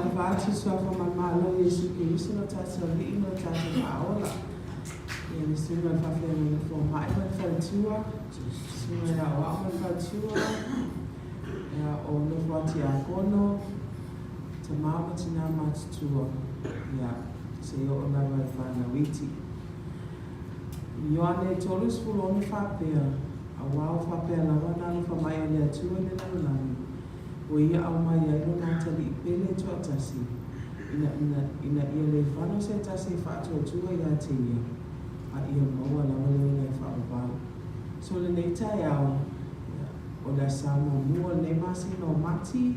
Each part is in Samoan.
Faatalofa atu i le Suafa ma le Malo o Iesu Keriso lo tatou Alii ma lo tatou Faaola. Ia le susuga i le faafeagaiga fomai ma le faletua, susuga i le aoao ma le faletua, ia, o nofo a tiakono, tama ma tina matutua, ia, seia oo lava i fanau iti. Ioane 36 faapea, Auā ua faapea lava ona alofa mai o le Atua i le lalolagi, ua Ia aumai ai Lona Atalii pele e toatasi, ina, ina, ina ia le fano se tasi e faatuatua iā te Ia, a ia maua lava le ola e faavavau. So lenei taeao, ia, o le asa muamua o lenei masina o Mati,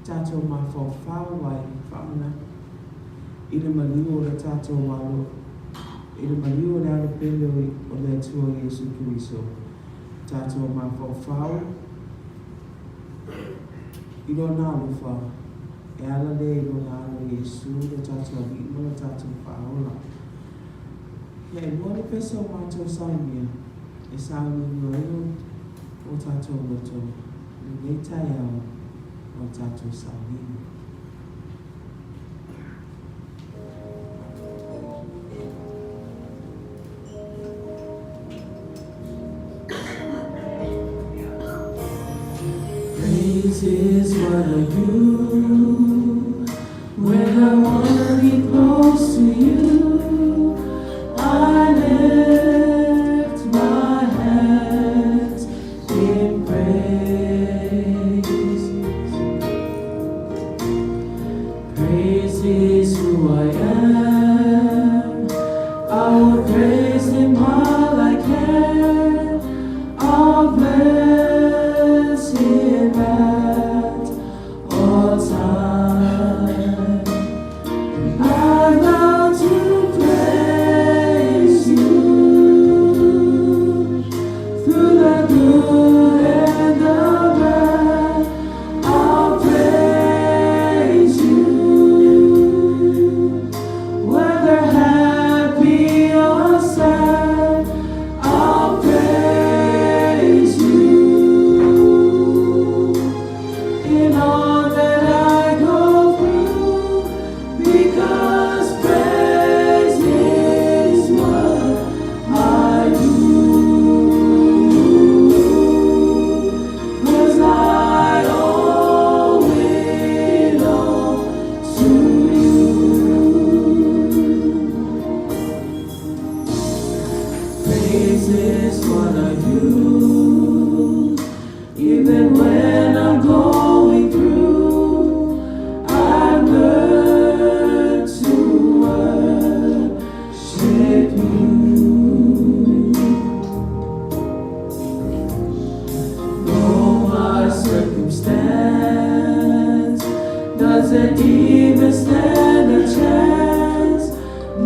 tatou mafaufau ai, faamanatu i le maliu o le tatou alo, i le maliu o le Alo pele o le Atua Iesu Keriso, tatou mafaufau i Lona alofa, e ala lea i Lona Alo Iesu lo tatou Alii ma lo tatou Faaola. Ia ʻelua ni pese o matou saunia e sauniuni ai o tatou loto i lenei taeao o le tatou sauniga. Praise is what I do when I wanna be close to you. I lift my hands in praise. Praise is who I am. I will praise him while I can. I'll bless him at all times. I vow to praise you through the good and the bad. I'll praise you, whether happy or sad. I'll praise you in all that I go through, because praise is what I do. 'Cause I owe it all to you. Praise is what I do, even when I'm going through. I've learned to worship you. Though my circumstance doesn't even stand a chance,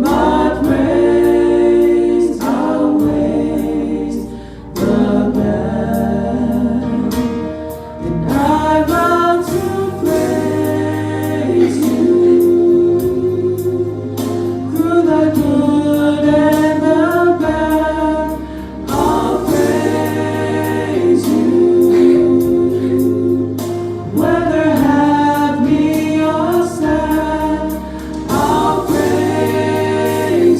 my praise outweighs the bad. And I vow to praise you through the good and the bad. I'll praise you, whether happy or sad. I'll praise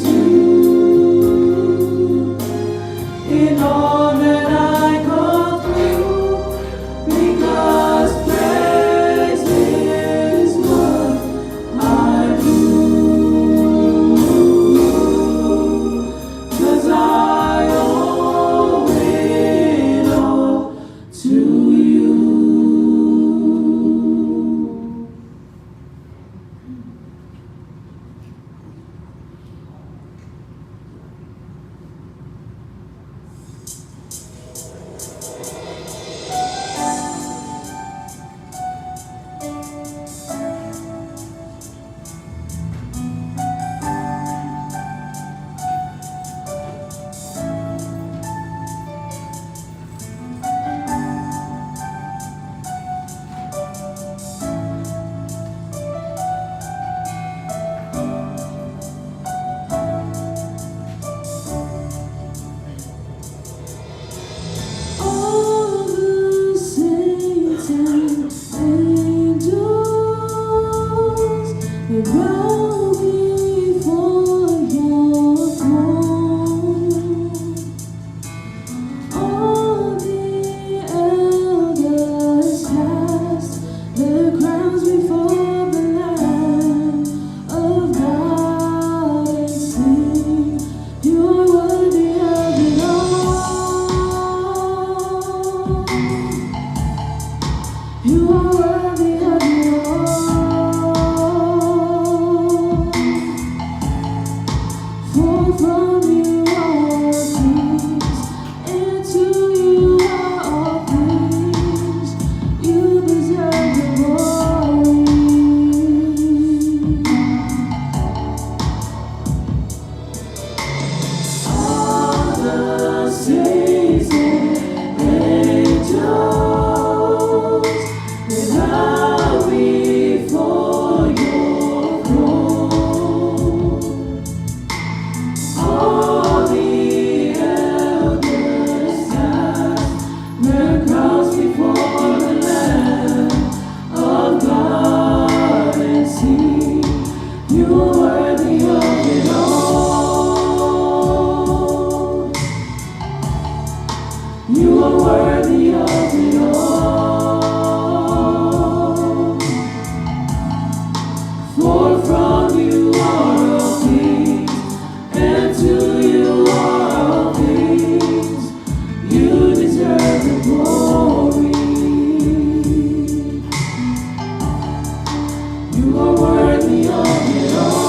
You are worthy of it all.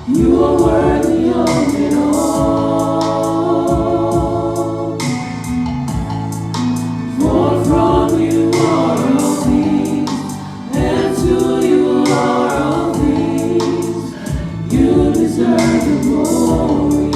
You are worthy of it all. For from you are all things, and to you are all things. You deserve the glory.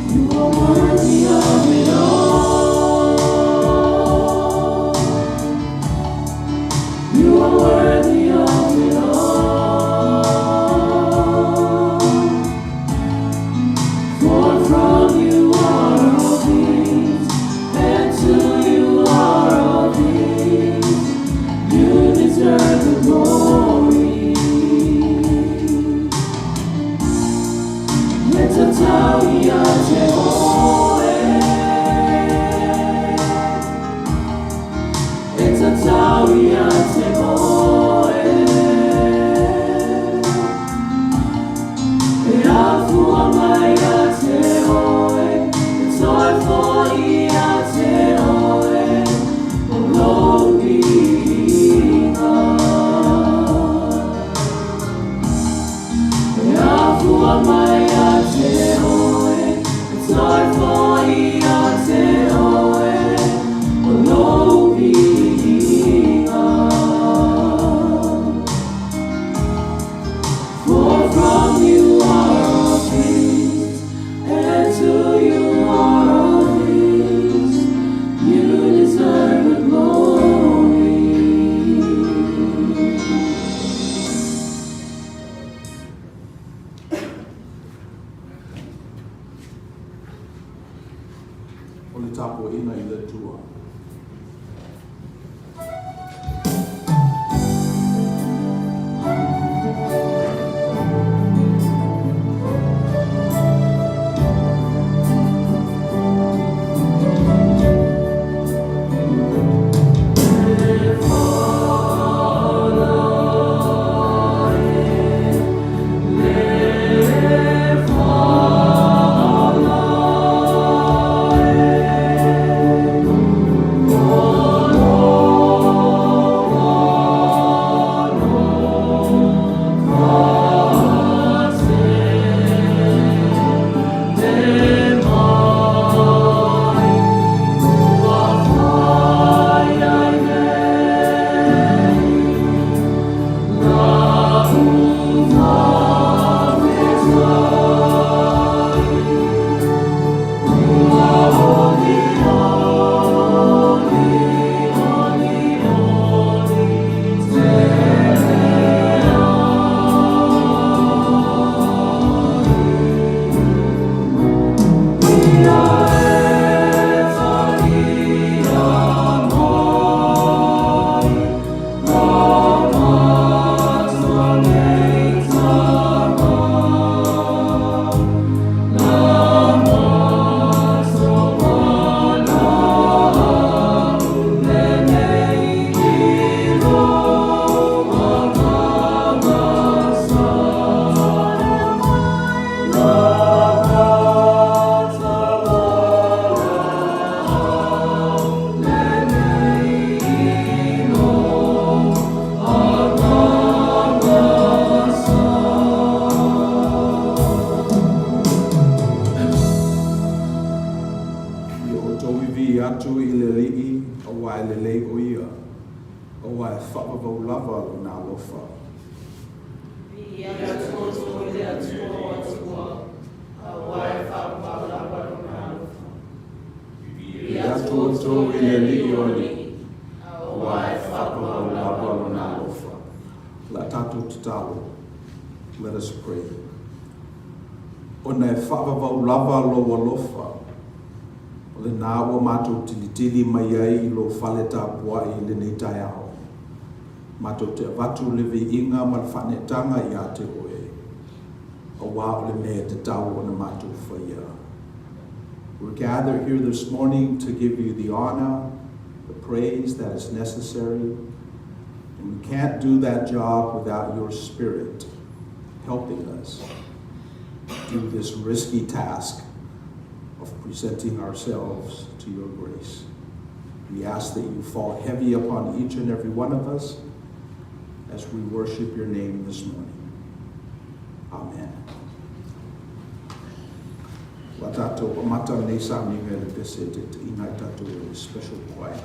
You are worthy of it all. You are worthy of it all. For from you are all things, and to you are all things. You deserve the glory. E tatau ia te oe. E afua mai ia te oe, e toe foi ia te oe, o lou viiga. E afua mai ia te oe, e toe foi ia te oe, o lou viiga. ai ʻo ia, aua e faavavau lava Lona alofa. Viia atu outou i le Atua o Atua, aua e faavavau lava Lona alofa. Viia atu outou i le Alii o alii, aua e faavavau lava Lona alofa. O le a tatou tatalo. Let us pray. Ona e faavavau lava lou alofa, o lenā ua matou tilitili mai ai i lou fale tapuai i lenei taeao. Matou te avatu le viiga ma le faaneetaga iā te oe, auā o le mea e tatau ona matou faia. We're gathered here this morning to give you the honor, the praise that is necessary, and we can't do that job without your spirit helping us do this risky task of presenting ourselves to your grace. We ask that you fall heavy upon each and every one of us as we worship your name this morning. Amen. Ua tatou amata lenei sauniga i le pese e taitaiina ai tatou e le special choir.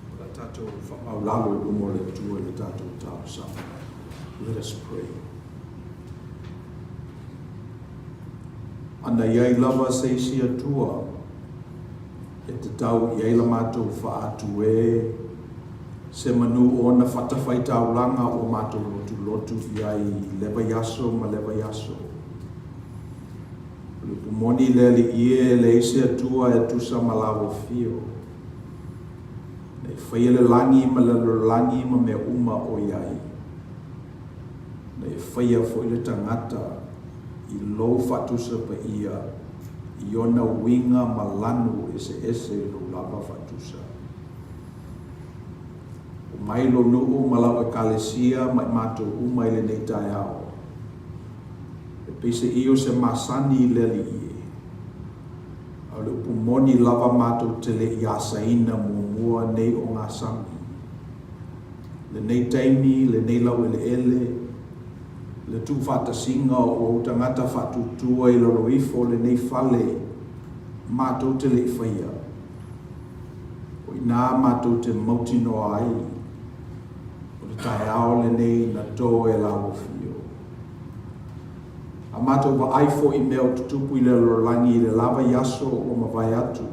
O le a tatou faamaualalo i luma o le Atua i le tatou talosaga. Let us pray. Ana i ai lava se isi Atua e tatau i ai la matou faaatu e. Se manu o ona fatafaitaulaga ua matou lotulotu i ai i le vaiaso ma le vaiaso. O le upu moni le Alii e, e leai se Atua e tusa ma Lau Afio. Na e faia le lagi ma le lalolagi ma mea uma o i ai. Na e faia foi le tagata i Lou faatusa paia i ona uiga ma lanu eseese i Lou lava faatusa. O mai lou nuu ma lau Ekalesia ma i matou uma i lenei taeao. E peiseai o se masani i le Alii e. A o le upu moni lava matou te le i asaina muamua nei ogasami. Lenei taimi, lenei laueleele, le tuufaatasiga o ou tagata faatuatua i lalo ifo o lenei fale matou te le i faia. O i inā matou te mautinoa ai, o le taeao lenei na tō e Lau Afio. A matou vaai foi i mea o tutupu i le lalolagi i le la vaiaso ua mavae atu,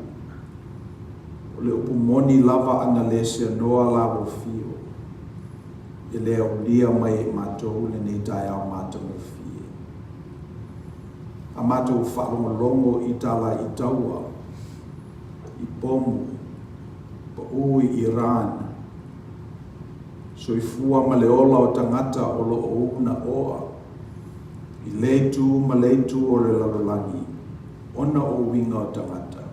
o le upu moni lava a na le seanoa Lau Afio, e le aulia mai e i matou lenei taeao matagofie. A matou faalogologo i tala i taua, i pomu, paʻu i Iran, soifua ma le ola o tagata o lo o unaoa i lea itu ma lea itu o le lalolagi ona o uiga o tagata,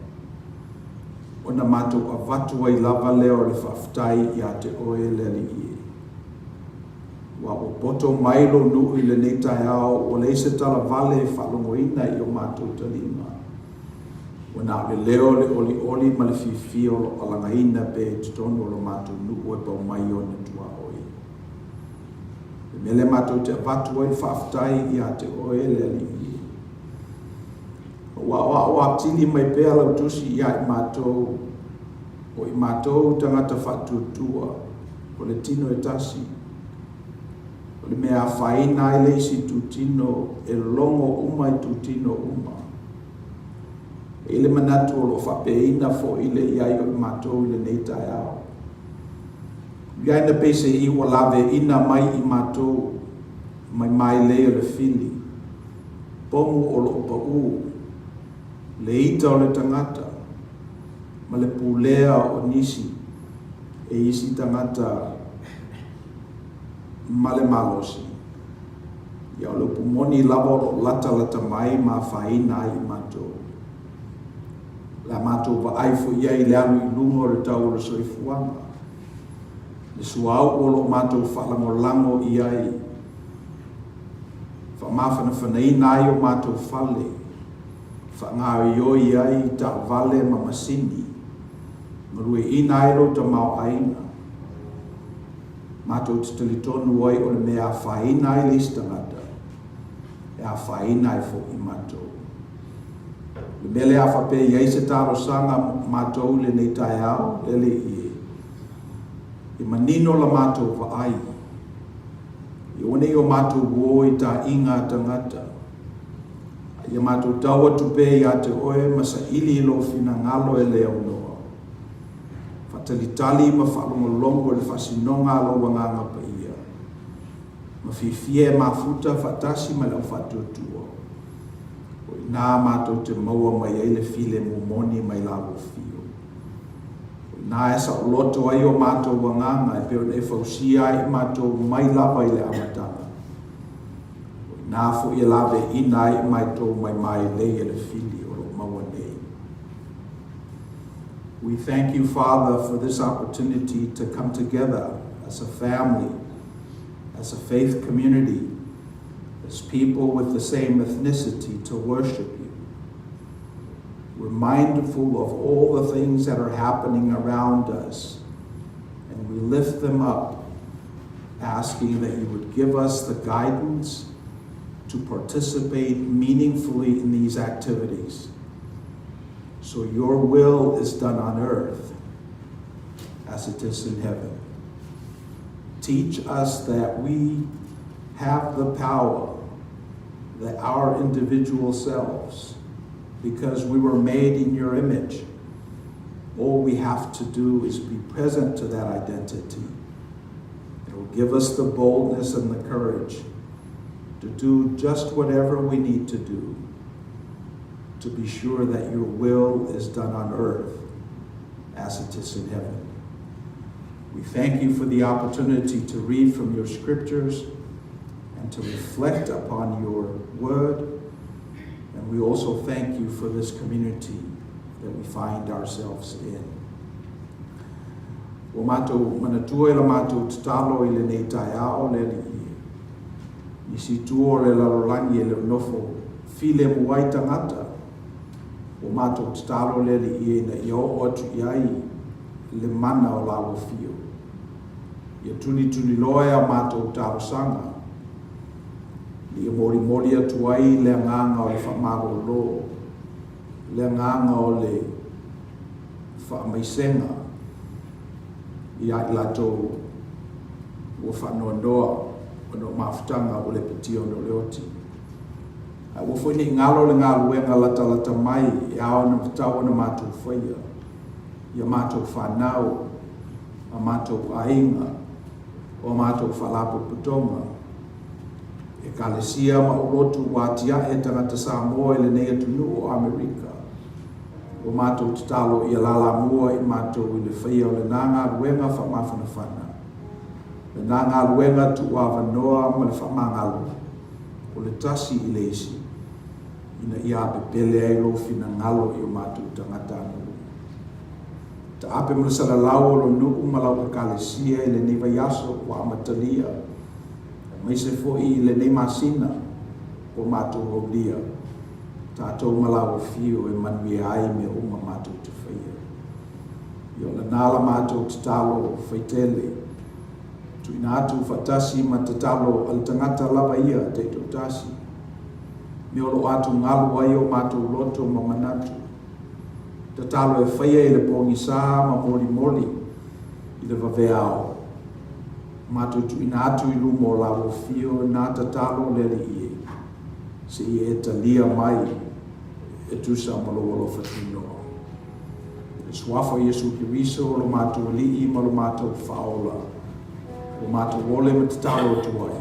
ona matou avatu ai lava lea o le faafetai iā te Oe le Alii e. Aua ua poto mai lou nuu i lenei taeao ua leai se tala vale e faalogoina i o matou taliga. Ua na o le leo o le olioli ma le fiafia o lo o alagaina pea i totonu o lo matou nuu e pau mai ona tuaoi. Le mea lea matou te avatu ai le faafetai ia te oe le Alii e. Ma ua aoao atili mai pea lau tusi ia i matou, o i matou tagata faatuatua, o le tino e tasi. O le mea e afaina ai le isi itutino, e logo uma itutino uma. E i ai le manatu o lo o faapeina foi le i ai o i matou i lenei taeao. Ui ai na peiseai ua laveina mai i matou mai mailei o le fili, pomu o lo o paʻū, le ita o le tagata, ma le pulea o nisi e isi tagata ma le malosi. Ia, o le upu moni lava o lo o latalata mai ma afaina ai i matou. O le a matou vaai foi i ai i le alu i luga o le tau o le soifuaga, le suauu o lo o matou faalagolago i ai, faamafanafanaina ai o matou fale, faagaoioi ai taavale ma masini, galueaiina ai lou tamaoaiga. Matou te talitonu ai o le mea e afaina ai le isi tagata, e afaina ai foi i matou. O le mea lea a faapea e i ai se talosaga mo matou i lenei taeao, lele i e, e manino la matou vaai, ia aua ne i o matou uo i taaiga a tagata, a ia matou tau atu pea ia te oe ma saili i lou finagalo e le aunoa. Faatalitali ma faalogologo i le faasinoga a lou Agaga Paia, ma fiafia e mafuta faatasi ma le au faatuatua. O i inā matou te maua mai ai le filemu moni mai Lau Afio. O i inā e saoloto ai o matou agaga e pei ona e fausia ai i matou mai lava i le amataga. O i inā foi e laveaiina ai i matou mai mailei e le fili o lo o maua nei. We thank you, Father, for this opportunity to come together as a family, as a faith community, as people with the same ethnicity to worship you. We're mindful of all the things that are happening around us, and we lift them up, asking that you would give us the guidance to participate meaningfully in these activities. So your will is done on earth as it is in heaven. Teach us that we have the power, that our individual selves, because we were made in your image, all we have to do is be present to that identity. Lord, give us the boldness and the courage to do just whatever we need to do to be sure that your will is done on earth as it is in heaven. We thank you for the opportunity to read from your scriptures and to reflect upon your word. And we also thank you for this community that we find ourselves in. Ua matou manatua i la matou tatalo i lenei taeao le Alii e. Nisi itu o le lalolagi e le o nofo filemu ai tagata, ua matou tatalo le Alii e ina ia oo atu i ai le mana o Lau Afio. Ia tunituniloa e a matou talosaga, ina ia molimoli atu ai le agaga o le faamalolo, le agaga o le faamaisega ia i latou ua faanoanoa ona o mafutaga ua lepetia ona o le oti. Ae aua foi ne i galo le galuega latalata mai e ao ona tatau ona matou faia, i a matou fanau, a matou aiga, o a matou faalapotopotoga, Ekalesia ma olotu ua atiae tagata Samoa i lenei atunuu o Amerika. Ua matou tatalo ia lalamua i matou i le faia o lena galuega faamafanafana, lena galuega tuuavanoa ma le faamagalo o le tasi i le isi, ina ia apepele ai lou finagalo i o matou tagatanuu. Taape ma le salalau o lou nuu ma lau Ekalesia i lenei vaiaso ua amatalia, aemaise foi i lenei masina ua matou aulia, tatou ma lau afio e manuia ai mea uma matou te faia. Ia o lena la matou tatalo faitele, tuuina atu faatasi ma tatalo a le tagata lava ia taitoatasi, mea o lo o atugalu ai o matou loto ma manatu, tatalo e faia i le pogisa ma molimoli i le vaveao. Matou tuuina atu i luma o lau afio na tatalo le Alii e, se i e talia mai e tusa ma lou alofa tunoa. I le Suafa o Iesu Keriso o lo matou Alii ma lo matou Faaola, ua matou ole ma tatalo atu ai.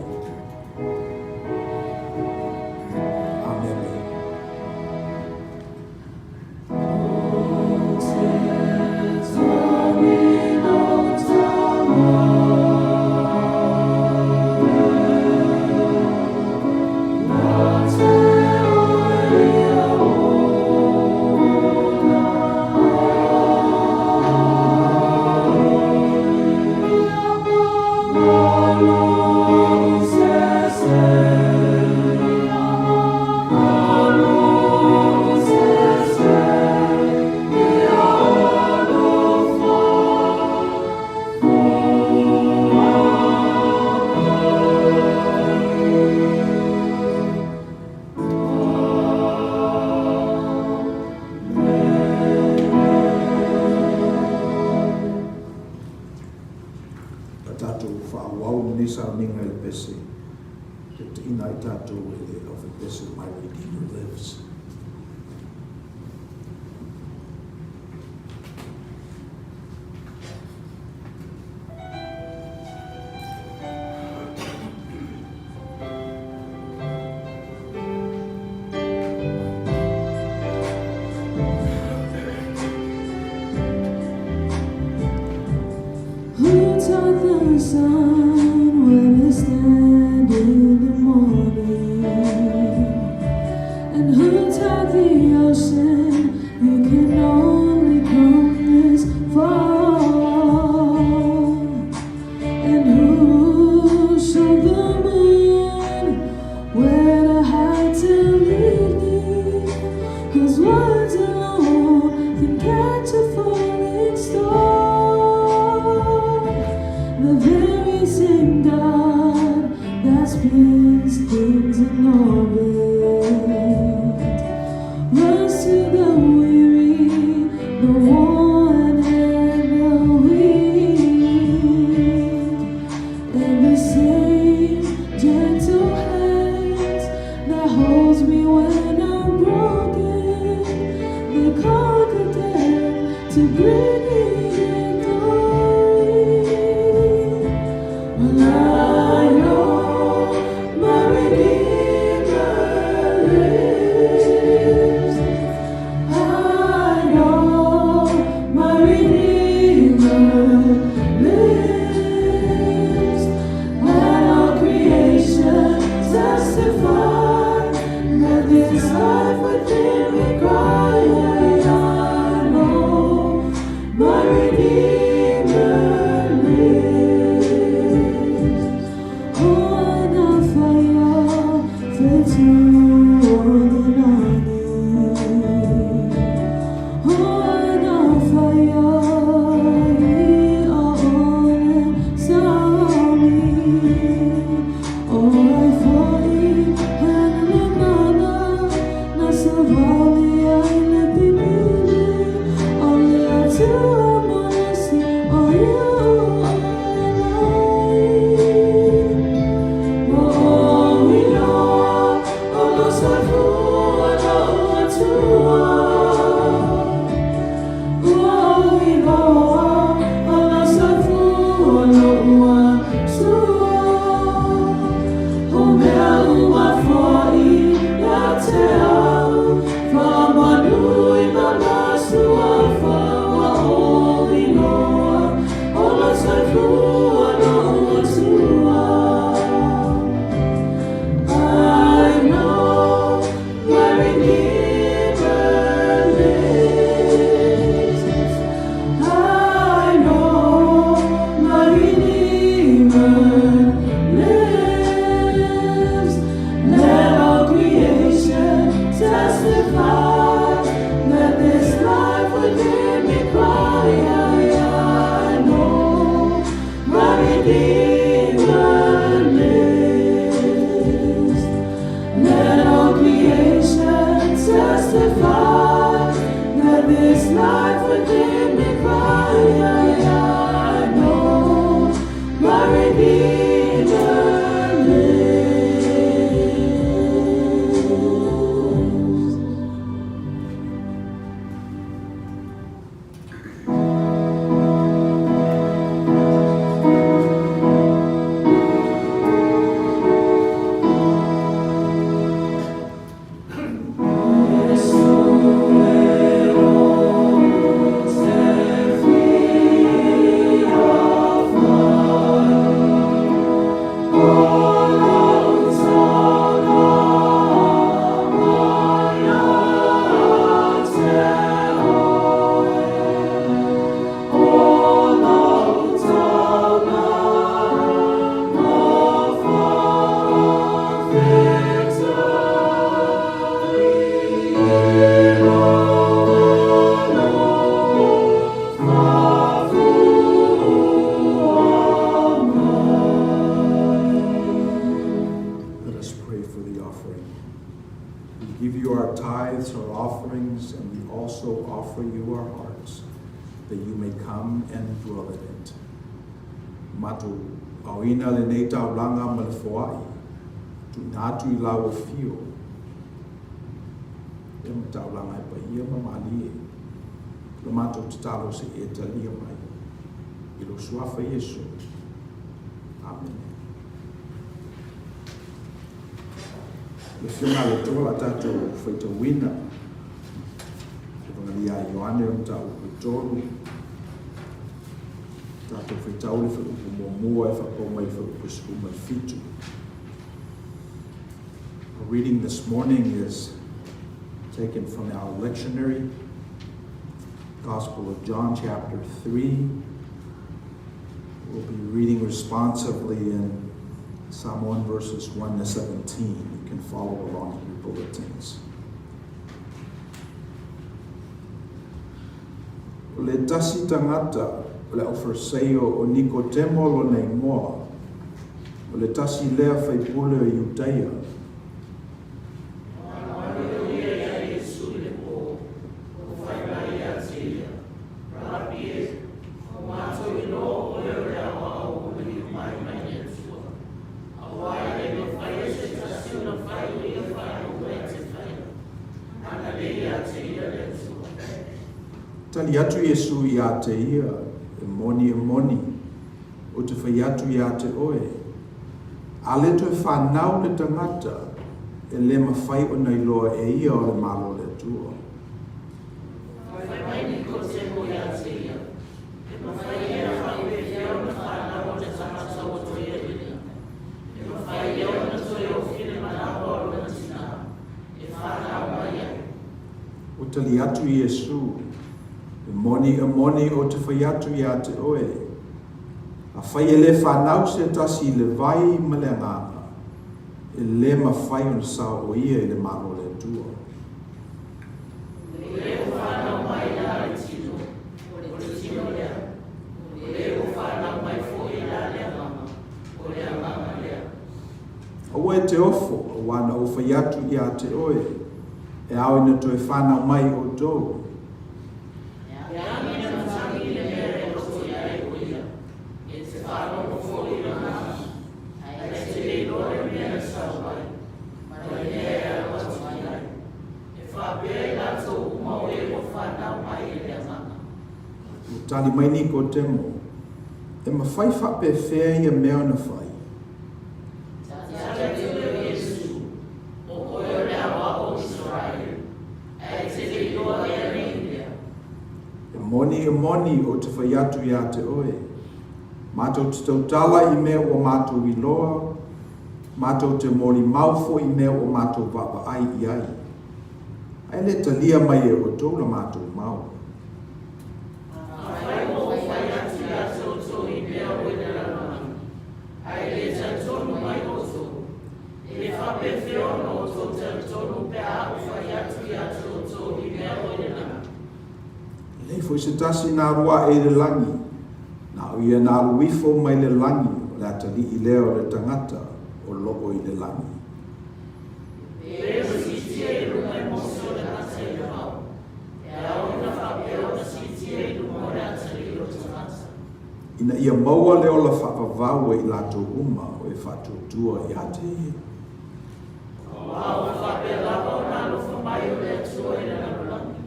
Amene. A tatou faaauau lenei sauniga i le pese Taitaina ai tatou e le aufaipesu My Redeemer Lives. Who taught the sun where to stand in the morning? And who taught the ocean you can only come this far? And who showed the moon where to hide till evening? 'Cause words alone can catch a falling star. The very same God that spins things in orbit runs to the weary, the worn, and the weak. And the same gentle hands that holds me when I'm broken, they conquer death to bring me victory. give you our tithes, our offerings, and we also offer you our hearts, that you may come and dwell in it. Matou aoina lenei taulaga ma le foai, tuuina atu i lau afio, ia ma taulaga e paia ma malie, la matou tatalo se i e talia mai, i lou Suafa Iesu. Amene. Le Afioga a le Atua la tatou faitauina Evangelia a Ioane o mataupu e tolu. Tatou faitau le fuaiupu muamua e faapau mai le fuaiupu 17. Our reading this morning is taken from our lectionary, Gospel of John, chapter 3. We'll be reading responsively in Psalm 1, verses 1 to 17. You can follow along in your bulletins. O le tasi tagata o le Aufariseo o Nikotemo lona igoa, o le tasi lea faipule o Iudaia. Anuanu ia iā Iesu i le pō, ua fai mai ia te ia, Rapi e, ua matou iloa o oe o le aoao ua maliu mai mai le Atua, auā e le mafai e se tasi ona fai o ia faailoga e te faia, ana le ia te ia le Atua. Tali atu Iesu iā te ia, E moni, e moni, ou te fai atu iā te oe, a le toe whanau le tangata, e le mawhai ona iloa e ia o le Malo o le Atua. Fai mai Nikotemo iā te ia, E mawhai ea whaupewhea ona whanau o te tangata ua toe ina? E mawhai ea ona toe ofi le manawa o lona tinā, e whanau mai ai? Ua tali atu Iesu, E moni, e moni, ou te whai atu iā te oe, afai e le whanau se tasi i le vai ma le Agaga, e le mawhai ona sao o ia i le Malo o le Atua. O le ua fanau mai la le tino, o le tino lea, o le ua fanau mai foi la le agaga, o le agaga lea. Aua e te ofo, auā na ou fai atu iā te oe, e ao ina toe fanau mai outou. E agi le matagi i le mea e loto i ai o ia, e te faalogo foi i lona agi, ae te le iloa le mea e sau ai, ma le mea e alo atu i ai. E faapea i latou uma o e ua fanau mai e le Agaga. Ua tali mai Nikotemo, E mawhai faapefea ia mea ona fai? Tali atu lea o Iesu, O oe o le aoao o Isaraelu, ae e te le iloa ea nei mea. E moni, e moni, ou te fai atu iā te oe, Matou te tautala i mea ua matou iloa, matou te molimau foi i mea ua matou vaavaai i ai, ae le talia mai e outou la matou mau. Afai ua ou fai atu iā te outou i mea o i le lalolagi, ae le talitonu mai outou, e faapefea ona outou talitonu pe a ou fai atu iā te outou i mea o i le lagi? E leai foi se tasi na alu aʻe i le lagi, na o ia na alu ifo mai le lagi, o le atalii lea o le tagata o loo i le lagi. E le ua siitia i luga e Mose o le gata i le vao, e ao ina faapea ona siitia i luga o le atalii o le tagata. Ina ia maua le ola faavavau e i latou uma o e faatuatua iā te ia. Auā ua faapea lava ona alofa mai o le Atua i le lalolagi,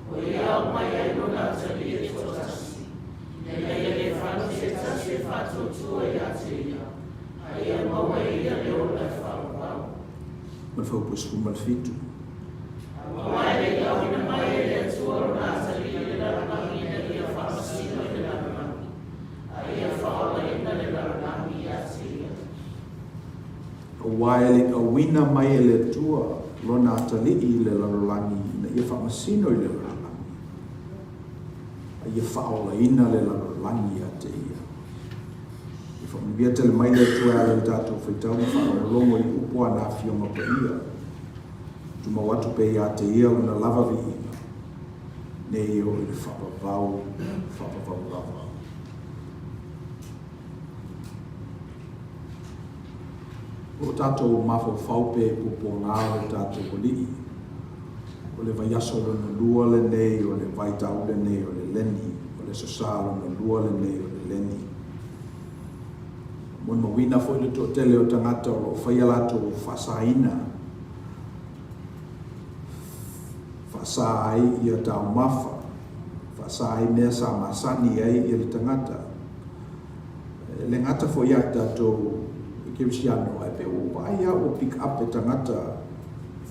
o ia ao mai ai lona atalii e toatasi, ina ia le fano se tasi e faatuatua iā te ia, a ia maua e ia le ola e faavavau. Ma le fuaiupu 17. Auā e le i auina mai e le Atua lona atalii i le lalolagi ina ia faamasino i le lalolagi, a ia faaolaina le lalolagi iā te ia. Auā e le i auina mai e le Atua lona atalii i le lalolagi ina ia faamasino i le lalolagi, a ia faaolaina le lalolagi ia te ia. Ia faamanuia tele mai le Atua e ala i le tatou faitau ma faalogologo i upu a na Afioga Paia. Tumau atu pea ia te ia lona lava viiga, nei e oo i le faavavau, faavavau lava. O lo tatou mafaufau pe puapuaga o le tatou Alii. O le vaiaso lona lua lenei o le vaitau lenei o le leni, o le Aso Sa lona lua lenei o le leni. Molimauina foi le toatele o tagata o lo o faia latou faasaina, faasa ai ia taumafa, faasa ai mea sa masani ai ia le tagata. E le gata foi ia i tatou kerisiano, ae pei ua ou vaai lava ua pick up e tagata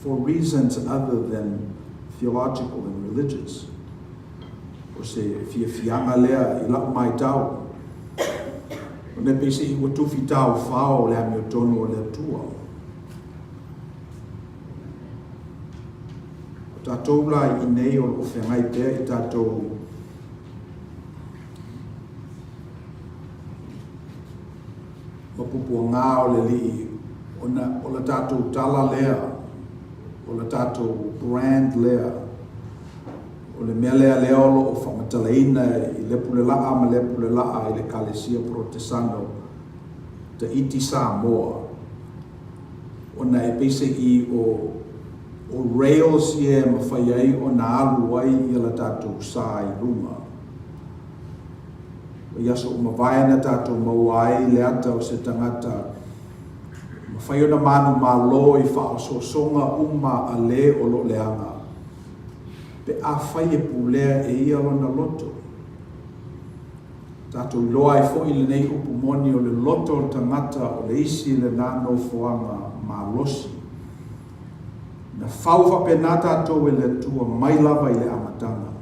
for reasons other than theological and religious. O se fiafiaga lea i lau maitau, ona e peiseai ua tufi taofao le amiotonu o le Atua. O tatou la i inei o lo o feagai pea i tatou ma pupuagā o le Alii, ona o le tatou tala lea, o le tatou brand lea, o le mea lea lea o lo o faamatalaina i lea pule laa ma lea pule laa i le Ekalesia Porotesano, Tahiti Samoa, ona e peiseai o o rails ia e mafai ai ona alu ai ia le tatou sa i luga. O i aso ua mavae na tatou maua ai le ata o se tagata mafai ona manumalo i faaosoosoga uma a le o lo o leaga, pe afai e pulea e ia lona loto. Tatou iloa ai foi lenei upu moni o le loto o le tagata o le isi lena nofoaga malosi. Na fau faapena tatou e le Atua mai lava i le amataga.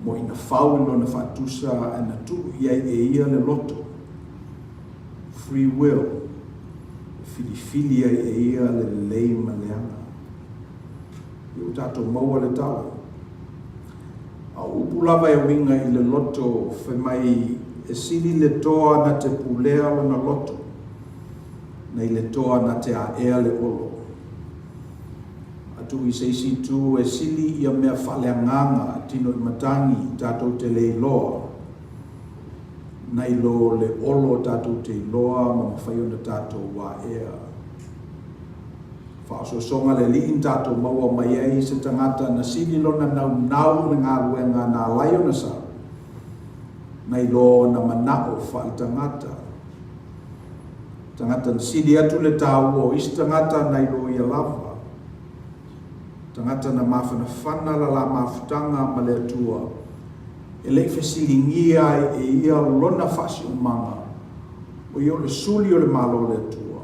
Mo ina fau i lona faatusa ae na tuu i ai e ia le loto, free will, e filifili ai e ia le lelei ma le leaga. Ia ua tatou maua le tala. A o upu lava e uiga i le loto, fai mai e sili le toa na te pulea lona loto, nei le toa na te aea le olo. A tuu i se isi itu e sili ia mea faaleagaga tino i matagi tatou te le iloa, nai lo le olo tatou te iloa ma mafai ona tatou aea. Faaosoosoga le Alii na tatou maua mai ai se tagata na sili lona naunau i le galuega na ala ai ona sau, nai lo ona manao faaletagata. Tagata na sili atu le taua o isi tagata nai lo ia lava. Tagata na mafanafana la la mafutaga ma le Atua, e le i fesiligia ai e ia lona faasiumaga, o ia o le suli o le Malo o le Atua.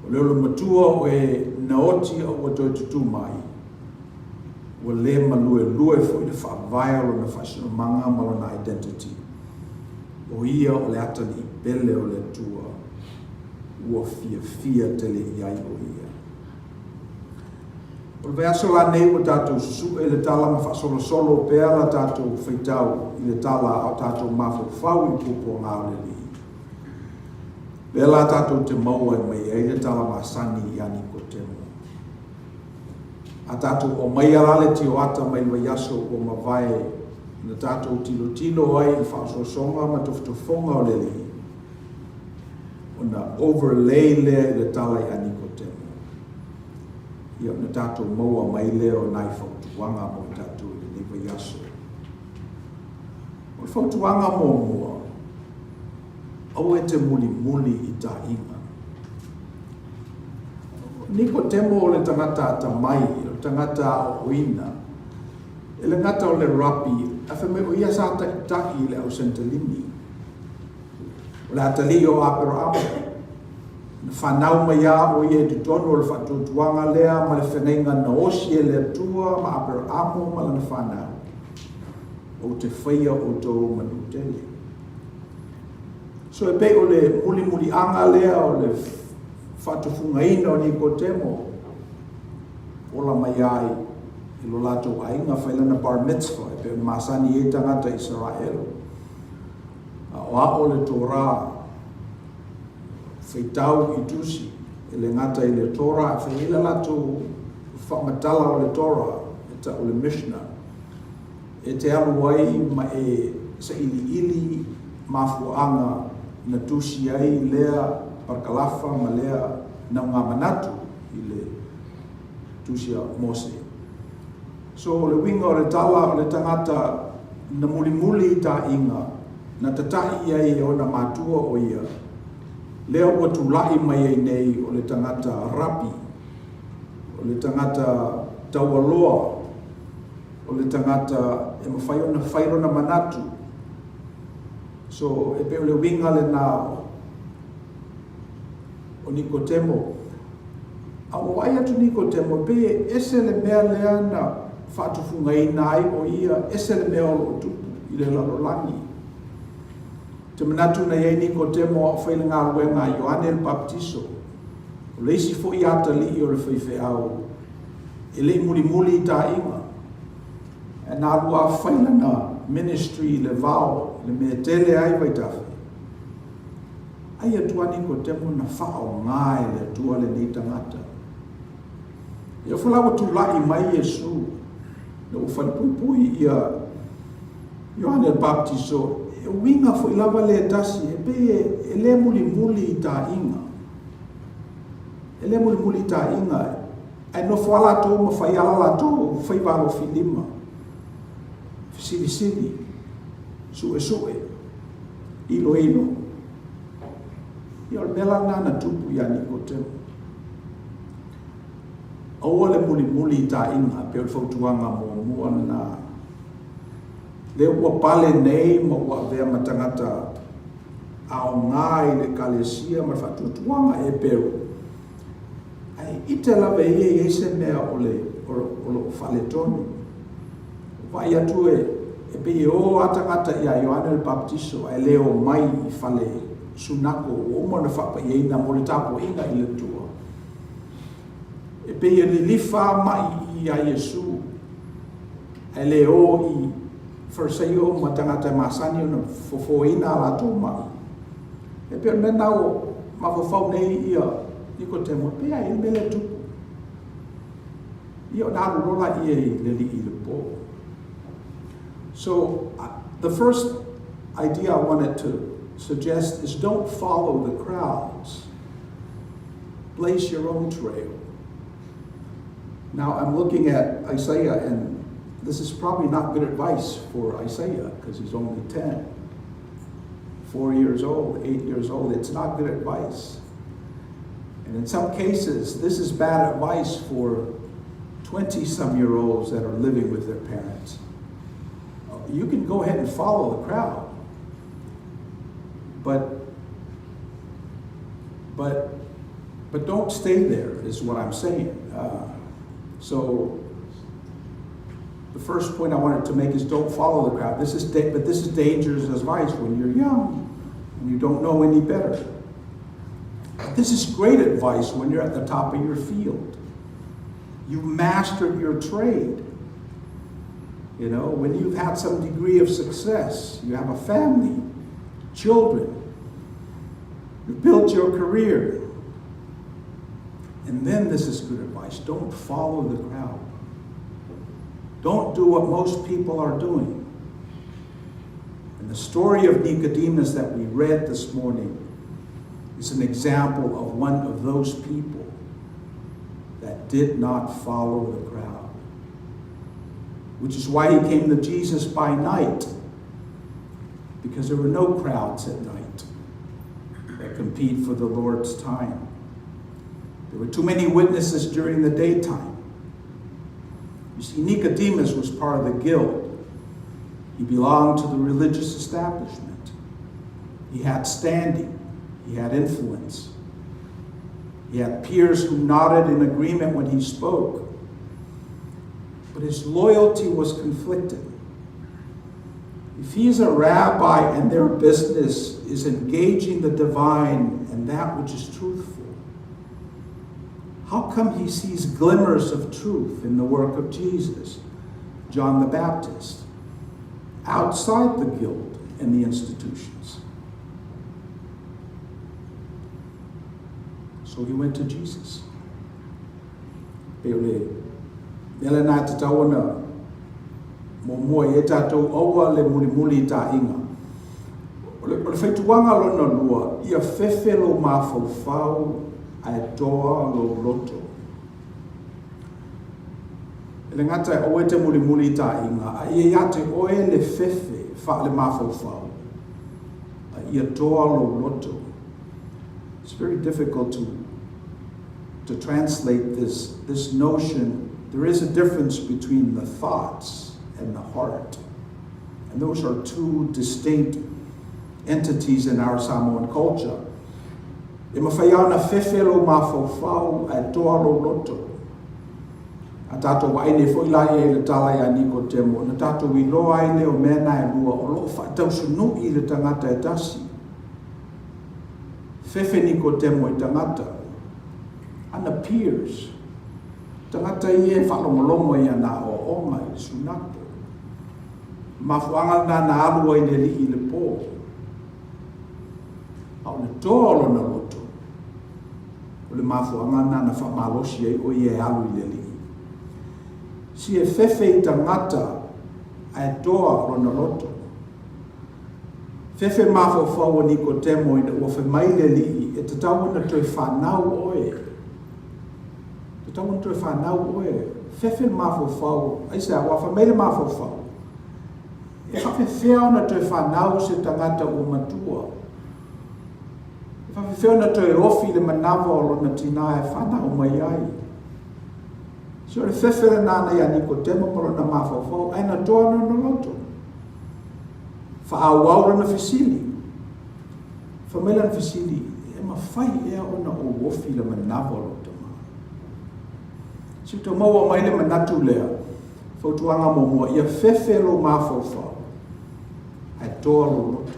O le olomatua o e na oti a ua toe tutū mai, ua le maluelue foi le faavae o lona faasinomaga ma lona identity. O ia o le atalii pele o le Atua, ua fiafia tele i ai o ia. O le vaiaso la nei ua tatou susue le tala ma faasolosolo pea la tatou faitau i le tala a o tatou mafaufau i puapuaga o le Alii. Lea la tatou te maua mai ai le tala masani ia Nikotemo. A tatou aumaia la le tioata mai le vaiaso ua mavae na tatou tilotilo ai i faaosoosoga ma tofotofoga o le Alii, ona overlay lea i le tala ia Nikotemo, ia ona tatou maua mai lea o nai fautuaga mo i tatou i lenei vaiaso. O le fautuaga muamua, Aua e te mulimuli i taʻiga. O Nikotemo o le tagata atamai, o le tagata aoaoina. E le gata o le rapi, ae fai mai o ia sa taʻitaʻi i le au Senitalini. O le atalii o Aperaamo. Na fanau mai lava o ia i totonu o le faatuatuaga lea ma le feagaiga na osi e le Atua ma Aperaamo ma lana fanau. Ou te faia outou ma nuu tele. So e pei o le mulimuliaga lea o le faatufugaina o Nikotemo, ola mai ai i lo latou aiga, fai lana bar mitzvah, e pei ona masani ai tagata Isaraelu. Aoao le Torah, faitau i tusi, e le gata i le Torah, e fai ai le latou faamatala o le Torah, e tau o le Mishnah. E te alu ai ma e sailiili mafuaaga na tusi ai lea parakalafa ma lea naugamanatu i le tusi a Mose. So o le uiga o le tala o le tagata na mulimuli i taaiga, na tata'i i ai e ona matua o ia, lea ua tula'i mai ai nei o le tagata rapi, o le tagata taualoa, o le tagata e mafai ona fai lona manatu. So e pei o le uiga lena o Nikotemo. A ua vaai atu Nikotemo, e pei e ese le mea lea na faatufugaina ai o ia, ese le mea o lo o tupu i le lalolagi. Ou te manatu na i ai Nikotemo a o fai le galuega a Ioane le Papatiso, o le isi foi atalii o le faifeau e le i mulimuli i taaiga, ae na alu lava fai lana ministry i le vao, i le mea e tele ai vaitafe. Ai atu a Nikotemo na faaaoga e le Atua lenei tagata. Ia foi la ua tulai mai Iesu, na ua falepuipui ia Ioane le Baptiso, e uiga foi lava le tasi, e pei e le mulimuli i taaiga. E le mulimuli i taaiga, ae nofo lava latou ma fai ala latou faiva alofilima, fesilisili, suesue, iloilo. Ia o le mea la lena na tupu ia Nikotemo. Aua le mulimuli i taaiga, pei o le fautuaga muamua lena. Lea ua pale nei ma ua avea ma tagata aoga i le Ekalesia ma le faatuatuaga Eperu, ae ite lava e ia e i ai se mea o le o lo o faaletonu. Vaai atu e e pei e o lava tagata ia Ioane le Papatiso ae le omai i fale sunako ua uma ona faapaiaina mo le tapuaiga i le Atua. E pei e lilifa mai ia Iesu ae le o i Farisaio ma tagata e masani ona fofoina a latou mai. E pei o le mea lena ua mafaufau nei ia Nikotemo, pei a i ai le mea lea e tupu. Ia ona alu loa lea i le alii i le po. So, the first idea I wanted to suggest is don't follow the crowds. Blaze your own trail. Now, I'm looking at Isaiah, and this is probably not good advice for Isaiah because he's only 10. 4 years old, 8 years old. It's not good advice. And in some cases, this is bad advice for 20 some year olds that are living with their parents. You can go ahead and follow the crowd. But but but don't stay there is what I'm saying. So the first point I wanted to make is don't follow the crowd. This is but this is dangerous advice when you're young and you don't know any better. But this is great advice when you're at the top of your field. You've mastered your trade. You know, when you've had some degree of success, you have a family, children, you've built your career. And then this is good advice. Don't follow the crowd. Don't do what most people are doing. And the story of Nicodemus that we read this morning is an example of one of those people that did not follow the crowd, which is why he came to Jesus by night, because there were no crowds at night that compete for the Lord's time. There were too many witnesses during the daytime. You see, Nicodemus was part of the guild. He belonged to the religious establishment. He had standing. He had influence. He had peers who nodded in agreement when he spoke. But his loyalty was conflicted. If he's a rabbi and their business is engaging the divine and that which is truthful, how come he sees glimmers of truth in the work of Jesus, John the Baptist, outside the guild and the institutions? So he went to Jesus. Pei o le mea lena e tatau ona muamua i ai tatou, aua le mulimuli i taaiga. O le, o le faituaga lona lua, ia fefe lou mafaufau ae toa lou loto. E le gata e aua e te mulimulitaʻiga, a ia iā te oe le fefe faale-mafaufau, a ia toa lou loto. It's very difficult to to translate this this notion. There is a difference between the thoughts and the heart. And those are two distinct entities in our Samoan culture. E mawhai lava ona fefe lou mafaufau ae toa lou loto. A tatou vaai nei foi la i ai i le tala ia Nikotemo, ona tatou iloa ai lea o mea na e lua o lo o faatausunu'i i le tagata e tasi. Fefe Nikotemo i tagata, ana peers, tagata ia e faalogologo i ana aoaoga i le sunato. Mafuaaga lena na alu ai le alii i le po. A o le toa o lona loto, o le mafuaaga lena na faamalosi ai o ia e alu i le alii. Si e fefe i tagata ae toa lona loto. Fefe mafaufau o Nikotemo ina ua fai mai le alii, e tatau ona toe fanau oe. E tatau ona toe fanau oe. Fefe le mafaufau, aisea, ua fai mai le mafaufau, E faapefea ona toe fanau se tagata ua matua? E faapefea ona toe ofi le manava o lona tinā e fanau mai ai? Se o le fefe lena na ia Nikotemo ma lona mafaufau, ae na toa lona loto. Faaauau lana fesili. Fai mai lana fesili, e mafai ea ona ou ofi le manava o lou tama? Se i tau maua mai le manatu lea. Fautuaga muamua, ia fefe lou mafaufau ae toa lou loto.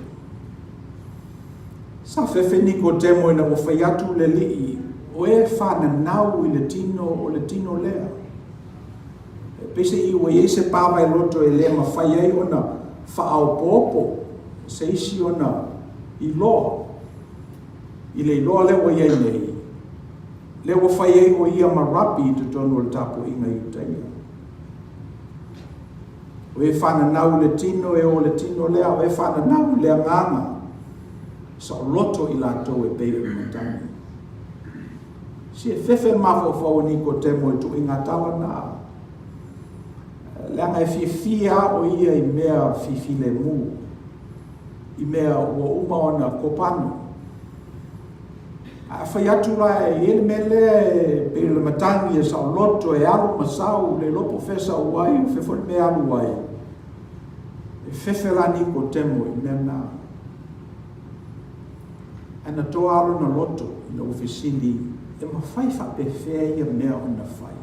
Sa fefe Nikotemo ina ua fai atu le Alii, o e fananau i le tino o le tino lea. E peiseai ua i ai se pavaeloto e le mafai ai ona faaopoopo se isi ona iloa i le iloa lea ua i ai nei, lea ua fai ai o ia ma Rabi i totonu o le tapuaiga Iutaia. O e fananau i le tino e o le tino lea, o e fananau i le agaga, saoloto i latou e pei o le matagi. Si e fefe le mafaufau o Nikotemo i tuuaiga tala na, leaga e fiafia lava o ia i mea fifilemu, i mea ua uma ona kopano. A fai atu la e i ai le mea lea e pei o le matagi e saoloto e alu ma sau, le iloa po o fea e sau ai, o fea foi le mea e alu ai, e fefe la Nikotemo i mea na. Ae na toa lava lona loto ina ua fesili, e mafai faapefea ia mea ona fai?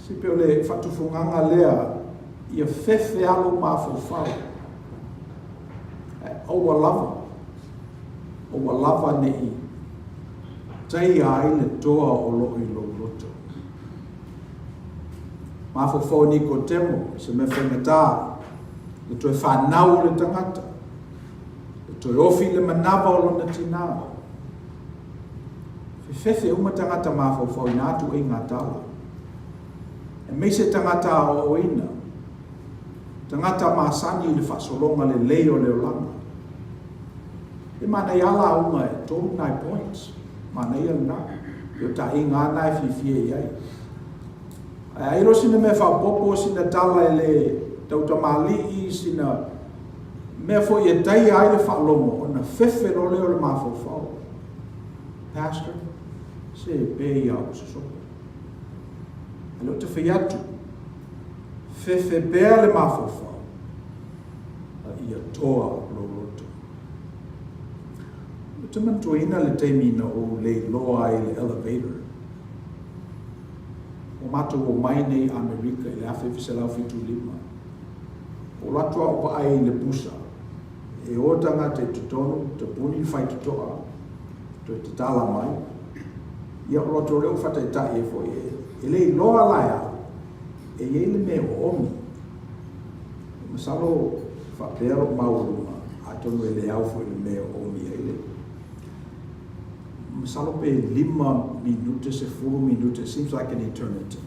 Se pei o le faatufugaga lea, ia fefe lava lou mafaufau. Ae aua lava, aua lava ne i taia ai le toa o lo o i lou loto. Mafaufau Nikotemo, se mea faigata, le toe fanau o le tagata, le toe ofi le manava o lona tinā. Fefefe uma tagata mafaufau i nā tuuaiga tala. Aemaise tagata aoaoina, Tagata masani i le faasologa lelei o le olaga. E manaia a lauga e tolu nai points. Manaia lena. E o taʻiga a na e fiafia i ai. Ae ai loa sina mea faaopoopo, sina tala e le tautamalii, sina mea foi e taia ai le faalogo, ona fefe loa lea o le mafaufau. Pastor, se pei a ua sosopo. A lea ou te fai atu, Fefe pea le mafaufau, a ia toa lou loto. Ou te manatuaina le taimi na ou leiloa ai i le elevator. Ua matou omai nei i Amerika i le 1975. Ua ou alu atu lava ou vaai i le pusa, e o tagata i totonu, tapuni le faitotoa, toe tatala mai. Ia, ou alu atu loa lea ou faataitai ai foi, e leiloa la e au. E i ai le mea e oomi. Masalo faapea lou maualuga, atonu e le au foi i le mea e oomi ai le. Masalo pe 5 minute, 10 minute, it seems like an eternity.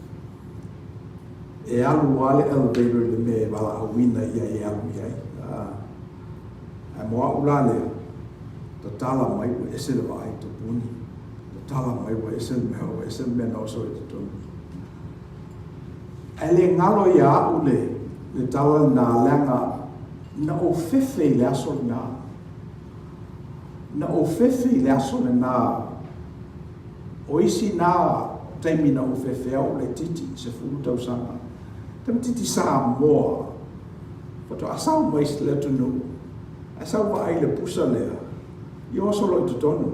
E alu lava le elevator i le mea e valaauina i ai e alu i ai. Ae mo au la lea, tatala mai ua ese le vaai tapuni, tatala mai ua ese le mea, ua ese le mea na oso ai totonu. Ae le galo ia a'u le le tala lena leaga na ou fefe i le aso lena. Na ou fefe i le aso lena. O isi na taimi na ou fefe au laitiiti, 10 tausaga. Tamaitiiti Samoa faatoa sau mai le atunuu ae sau vaai i le pusa lea, ia oso loa i totonu.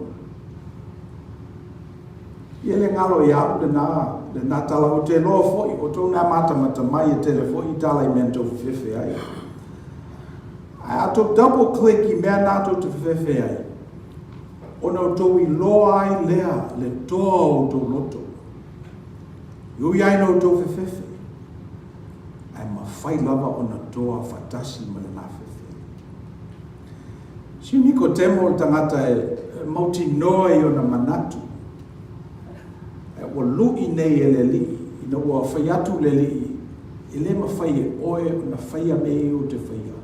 Ia le galo ia a'u lena, lena tala. Ou te iloa foi, o outou na matamata mai e tele foi tala i mea na tou fefefe ai. Ae a tou double click i mea na tou te fefefe ai, ona outou iloa ai lea le toa o outou loto. E ui ai na outou fefefe, ae mafai lava ona toa faatasi ma lena fefe. Siu Nikotemo o le tagata e mautinoa i ona manatu, ae ua lu'i nei e le Alii, ina ua fai atu le Alii, e le mafai e oe ona faia mea ia ou te faia,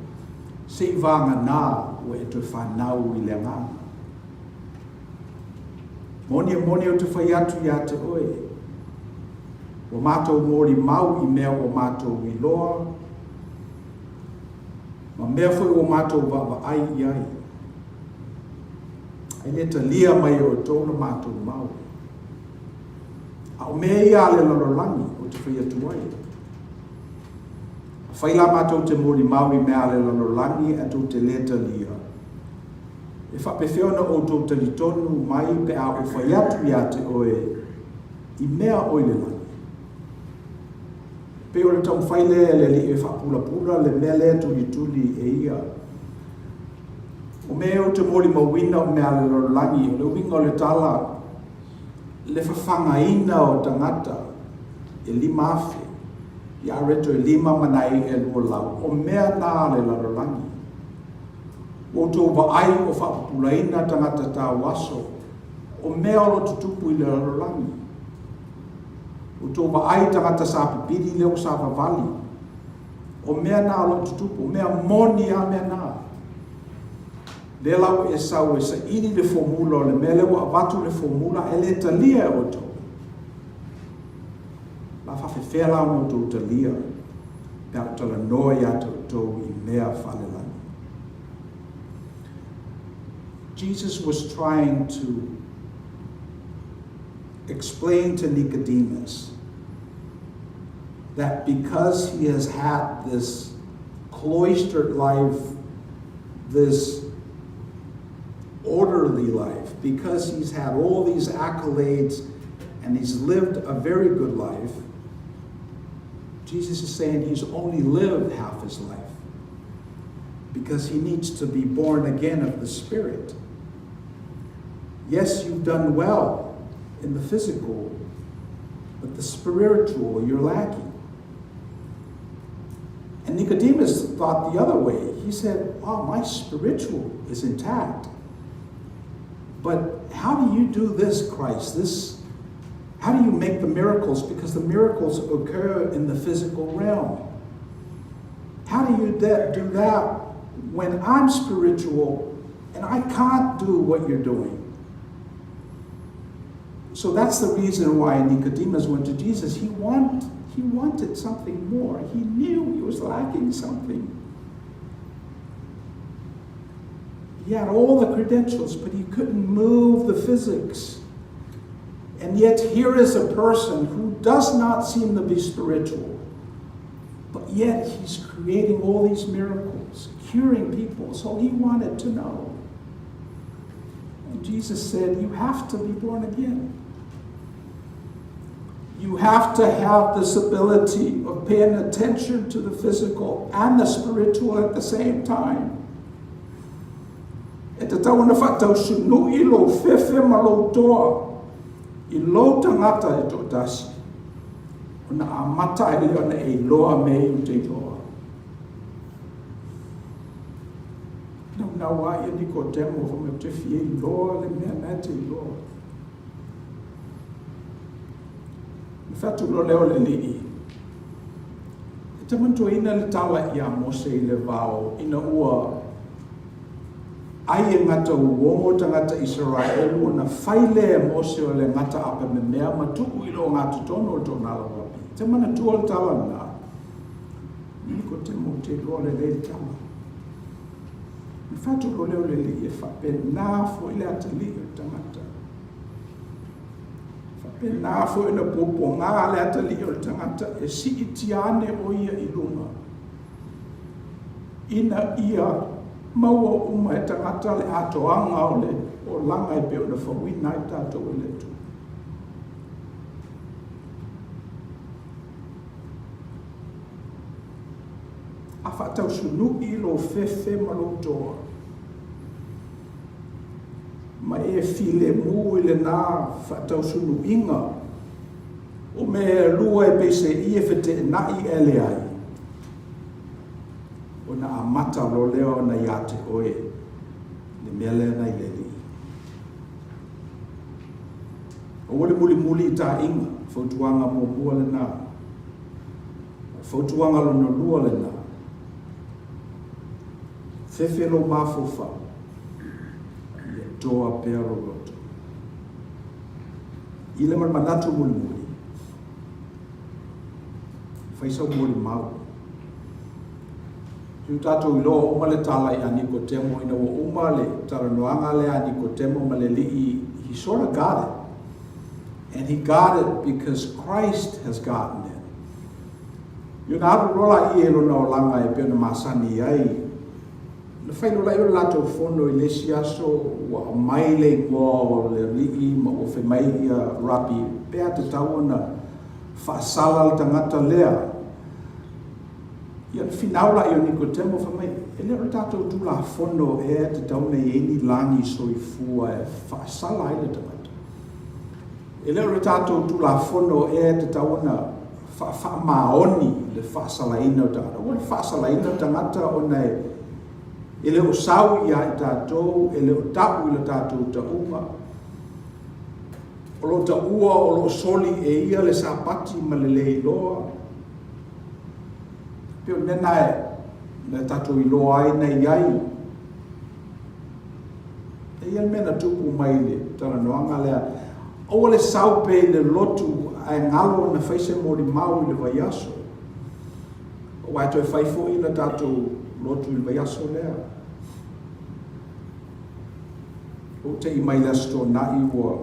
se i vagana ua e toe fanau i le Agaga. Moni e moni ou te fai atu ia te oe, ua matou molimau i mea ua matou iloa, ma mea foi ua matou vaavaai i ai, ae le talia mai e outou la matou mau. A o mea ia a le lalolagi ou te fai atu ai. Afai la matou te molimau i mea a le lalolagi ae tou te le talia, e faapefea ona outou talitonu mai pe a ou fai atu ia te oe i mea o i le lagi? Pei o le taumafai lea e le Alii e faapulapula le mea lea e tulituli e ia. O mea ou te molimauina o mea a le lalolagi, o le uiga o le tala, le fafagaina o tagata e 5,000, i areto e 5 ma nai i'a e 200, o mea na a le lalolagi. Ua outou vaai o faapupulaina tagata tauaso, o mea o lo o tutupu i le lalolagi. Ua outou vaai i tagata sa pipili lea ua savavali. O mea na o lo o tutupu, o mea moni lava mea na. Lea la ua e sau e saili le formula o le mea lea ua avatu le formula e le talia e outou. La faafefea la ona outou talia pe a ou talanoa ia te outou i mea faalelagi. Jesus was trying to explain to Nicodemus that because he has had this cloistered life, this orderly life, because he's had all these accolades and he's lived a very good life, Jesus is saying he's only lived half his life because he needs to be born again of the Spirit. Yes, you've done well in the physical, but the spiritual you're lacking. And Nicodemus thought the other way. He said, Oh, my spiritual is intact. But how do you do this, Christ? This, how do you make the miracles? Because the miracles occur in the physical realm. How do you do that when I'm spiritual and I can't do what you're doing? So that's the reason why Nicodemus went to Jesus. He, want, he wanted something more. He knew he was lacking something. He had all the credentials, but he couldn't move the physics. And yet, here is a person who does not seem to be spiritual, but yet he's creating all these miracles, curing people. So he wanted to know. And Jesus said, You have to be born again. You have to have this ability of paying attention to the physical and the spiritual at the same time. E tatau ona faatausunu'i lou fefe ma lou toa i lou tagata e toatasi, ona amata ai lea ona e iloa mea ia ou te iloa. Naunau a ia Nikodemo, fai mai ou te fia iloa le mea na e te iloa. Na fai atu loa lea o le Alii, E te manatuaina le tala iā Mose i le vao ina ua ai e gata uomo tagata Isaraelu ona fai lea e Mose o le gata apememea ma tuu i le ogatotonu o le toonala uapi. E te manatua le tala lena? Nikotemo, ou te iloa lelei le tala. Ona fai atu loa lea o le Alii, E faapena foi le atalii o le tagata. E faapena foi ona puapuaga le atalii o le tagata e siitia ane o ia i luga, ina ia maua uma e tagata le atoaga o le olaga e pei ona fauina ai tatou e le Atua. A faatausunu'i lou fefe ma lou toa, ma e filemu i lena faatausunu'iga, o mea e lua e peiseai e feteena'i ae leai, ona amata loa lea ona ia te oe le mea lea na i le Alii. Aua le mulimuli i taaiga, fautuaga muamua lena. O le fautuaga lona lua lena, fefe lou mafaufau, ia toa pea lou loto. I le ma le manatu mulimuli, fai sau molimau. Se ua tatou iloa uma le tala ia Nikotemo ina ua uma le talanoaga lea a Nikotemo ma le Alii, he sort of got it. And he got it because Christ has gotten it. Ia ona alu loa laia i lona olaga e pei ona masani ai. Na fai loa laia o le latou fono i le isi aso, ua aumai le igoa o le Alii ma ua fai mai ia Rabi, pe a tatau ona faasala le tagata lea. Ia ona finau laia o Nikodemo fai mai, e le o le tatou Tulafono ea e tatau ona i ai ni lagi soifua e faasala ai le tagata? E le o le tatou Tulafono ea e tatau ona faafaamaoni le faasalaina o tagata? Aua le faasalaina o tagata ona e le o sau ia i tatou, e le o tau i le tatou tauga. O lo o taua o lo o soli e ia le Sapati ma le le iloa. Pei o le mea lena e na tatou iloa ai na i ai. E i ai le mea na tupu mai i le talanoaga lea. Aua le sau pea i le lotu ae galo ona fai se molimau i le vaiaso. Aua e toe fai foi le tatou lotu i le vaiaso lea. Ou te i mai le Aso Toonai ua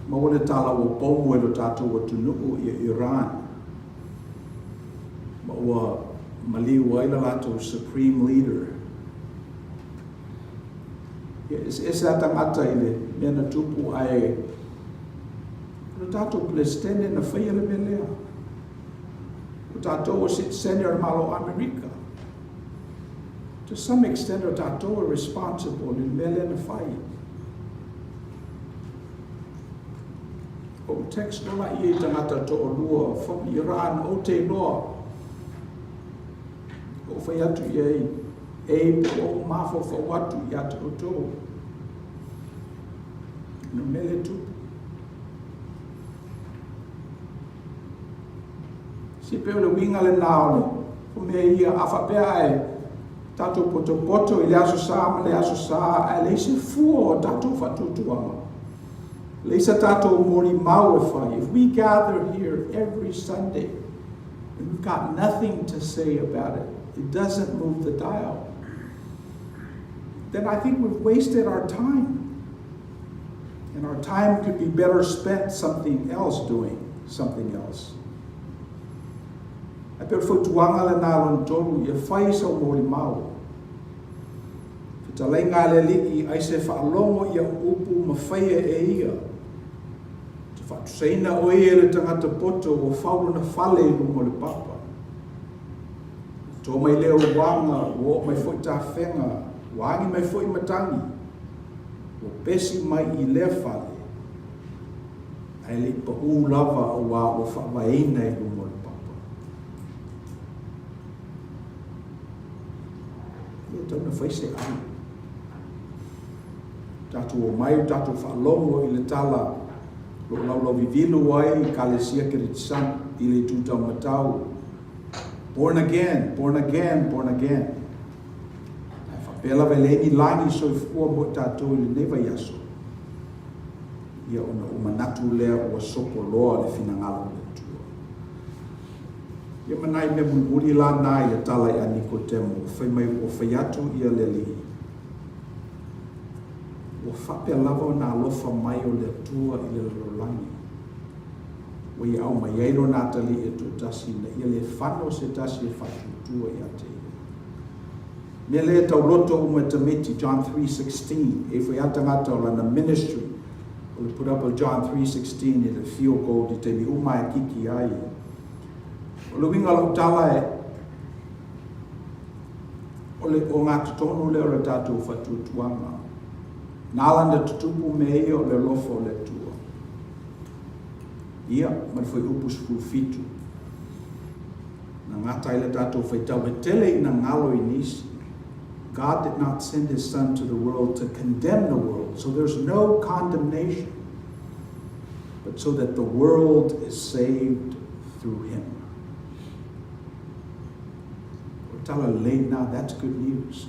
maua le tala ua pomu e lo tatou atunuu ia Iran ma ua maliu ai le latou Supreme Leader. Ia, eseese lava tagata i le mea na tupu ae o le tatou Peresetene na faia le mea lea. O tatou o sitiseni o le Malo o Amerika. To some extent o tatou e responsible i le mea lea na fai. Ou text loa laia i tagata toalua from Iran, ou te iloa. Ou fai atu i ai, e pe ua ou mafaufau atu ia te outou. No mea lea tupu. Se pei o le uiga lena o le o mea ia, a faapea ae tatou potopoto i le Aso Sa ma le Aso Sa, ae leai se fua o tatou faatuatuaga. Leai sa tatou molimau e fai. If we gather here every Sunday and we've got nothing to say about it, it doesn't move the dial, then I think we've wasted our time. And our time could be better spent something else doing something else. Ae pei o le fautuaga lena lona tolu, ia fai sau molimau. Fetalaiga a le Alii, ai se faalogo ia upu ma faia e ia. Te faatusaina o ia i le tagata poto ua fau lona fale i luga o le papa. Ua to mai lea uaga, ua oo mai foi tafega, ua agi mai foi matagi, ua pesi mai i lea fale, ae le i pau lava auā ua faavaeina i luga o le papa. Ia tau na fai se ai. Tatou omai o tatou faalogo i le tala o lo o laulauvivilu ai i Ekalesia Keretisan i le itu taumatau. Born again, born again, born again. Ae faapea lava e leai ni lagi soifua mo i tatou i lenei vaiaso. Ia ona ou manatu lea ua sopo loa le finagalo o le Atua. Ia ma nai mea mulimuli la na i le tala ia Nikodemo, fai mai ua fai atu ia le Alii, Ua faapea lava ona alofa mai o le Atua i le lalolagi, ua ia aumai ai lona atalii e toatasi ina ia le fano se tasi e faatuatua ia te ia. Mea lea e tauloto uma e tamaiti, John 3:16, e ifo ia tagata o lana ministry, o le put up o John 3:16 i le field goal i taimi uma e kiki ai. O le uiga o lau tala e, o le ogatotonu lea o le tatou faatuatuaga. Na ala ona tutupu mea ia o le alofa o le Atua. Ia, ma le fuaiupu 17. Na gata ai le tatou faitau e tele ina galo i nisi. God did not send his son to the world to condemn the world, so there's no condemnation, but so that the world is saved through him. O tala lelei na, that's good news.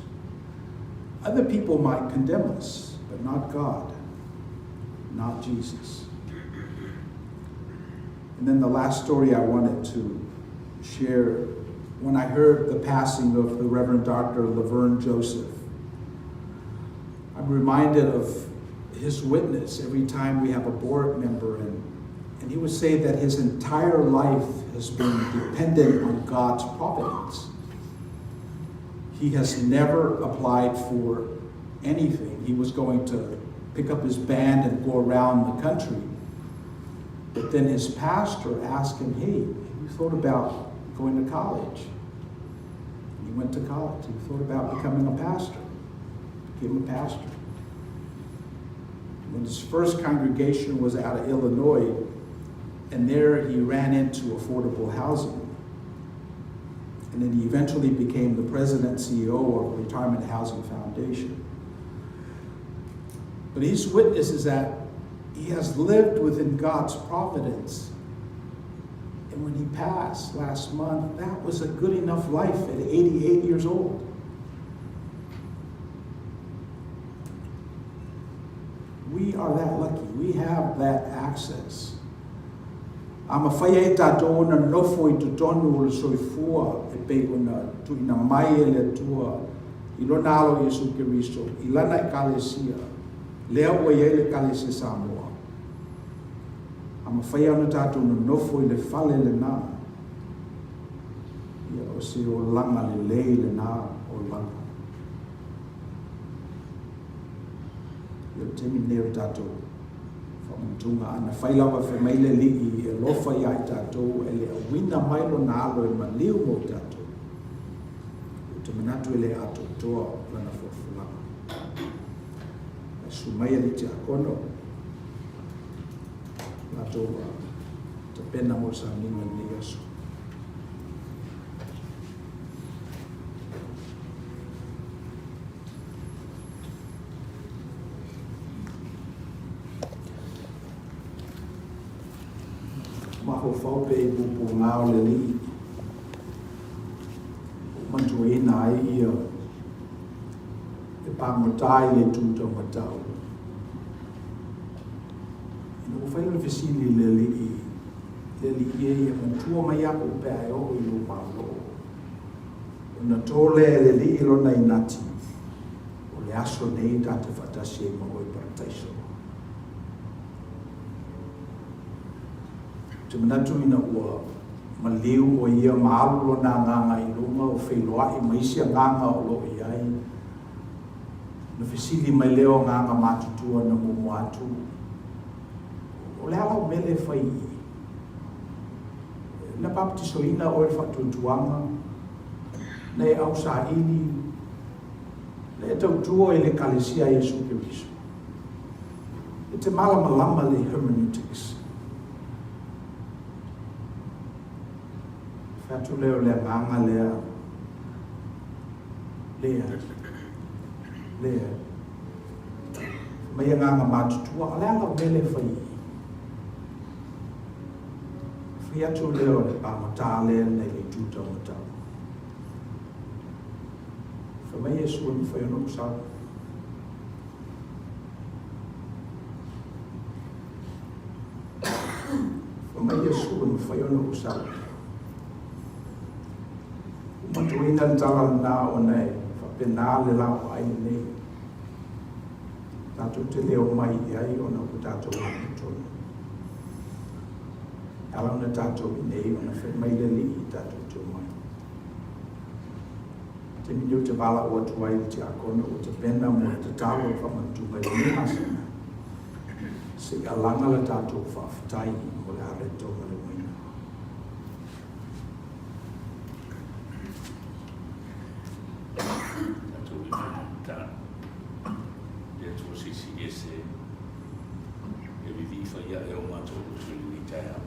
Other people might condemn us, but not God, not Jesus. And then the last story I wanted to share, when I heard the passing of the Reverend Dr. Levern Joseph, I'm reminded of his witness every time we have a board member, and he would say that his entire life has been dependent on God's providence. He has never applied for anything. He was going to pick up his band and go around the country. But then his pastor asked him, hey, have you thought about going to college? And he went to college. He thought about becoming a pastor. Became a pastor. When his first congregation was out of Illinois, and there he ran into affordable housing. And then he eventually became the president and CEO of Retirement Housing Foundation. But his witness is that he has lived within God's providence. And when he passed last month, that was a good enough life at 88 years old. We are that lucky. We have that access. A mafai ai tatou ona nofo i totonu o le soifua e pei ona tuuina mai e le Atua i Lona Alo Iesu Keriso i Lana Ekalesia, lea ua i ai le Ekalesia Samoa. A mafai ona tatou nonofo i le fale lena, ia o se olaga lelei lena olaga. Ia o le taimi lenei o le tatou faamanatuga, ana fai lava fai mai le Alii e alofa ia i tatou e le auina mai lona alo e maliu mo i tatou. Ou te manatu e le atoatoa lana folafolaga. Ae susu mai alii tiakono, latou ua tapena mo le sauniga i lenei aso. Mafaufau pe i pupugā o le Alii ua mantuaina ai ia e pagota i le itu taumatau. Ina ua fai lana fesili i le Alii, le Alii e, ia manatua mai a'u pe a e oo i lou Malo. Ona tō lea e le Alii lona inati, O le aso nei ta te faatasi ai ma oe i Parataiso. Ou te manatu ina ua maliu ʻo ia ma alu lona agaga i luga o feiloaʻi ma isi agaga o lo o i ai, ona fesili mai lea o agaga matutua na muamua atu, O le a lau mele e fai i i? Na baptisoina ʻoe i le faatuatuaga? Na e ausaili? Na e tautua i le Ekalesia a Iesu Keriso? E te malamalama le hermeneutics. Fai atu lea o le agaga lea, lea, lea. Mai agaga matutua, o le a lau mele e fai i i? Fai atu lea o le pagota lea nei le itu taumatau. Fai mai Iesu e mafai ona ou sau. Fai mai Iesu, E mafai ona ou sau. Ua matuaina le tala lena ona e faapena le laoai lenei. Tatou te le omai i ai ona ua tatou amiotonu. E ala ona tatou i inei ona fai mai le Alii tatou te omai. Taimi nei ou te valaau atu ai i le tiakono ua tapena mo le tatalo o le faamanatuga i lenei masina, se i alaga le tatou faafetai mo le areto ma le uaina. Tatou i faamanatalo. Le Atua Silisili Ese, e vivii fai ae o matou loto i lenei taeao,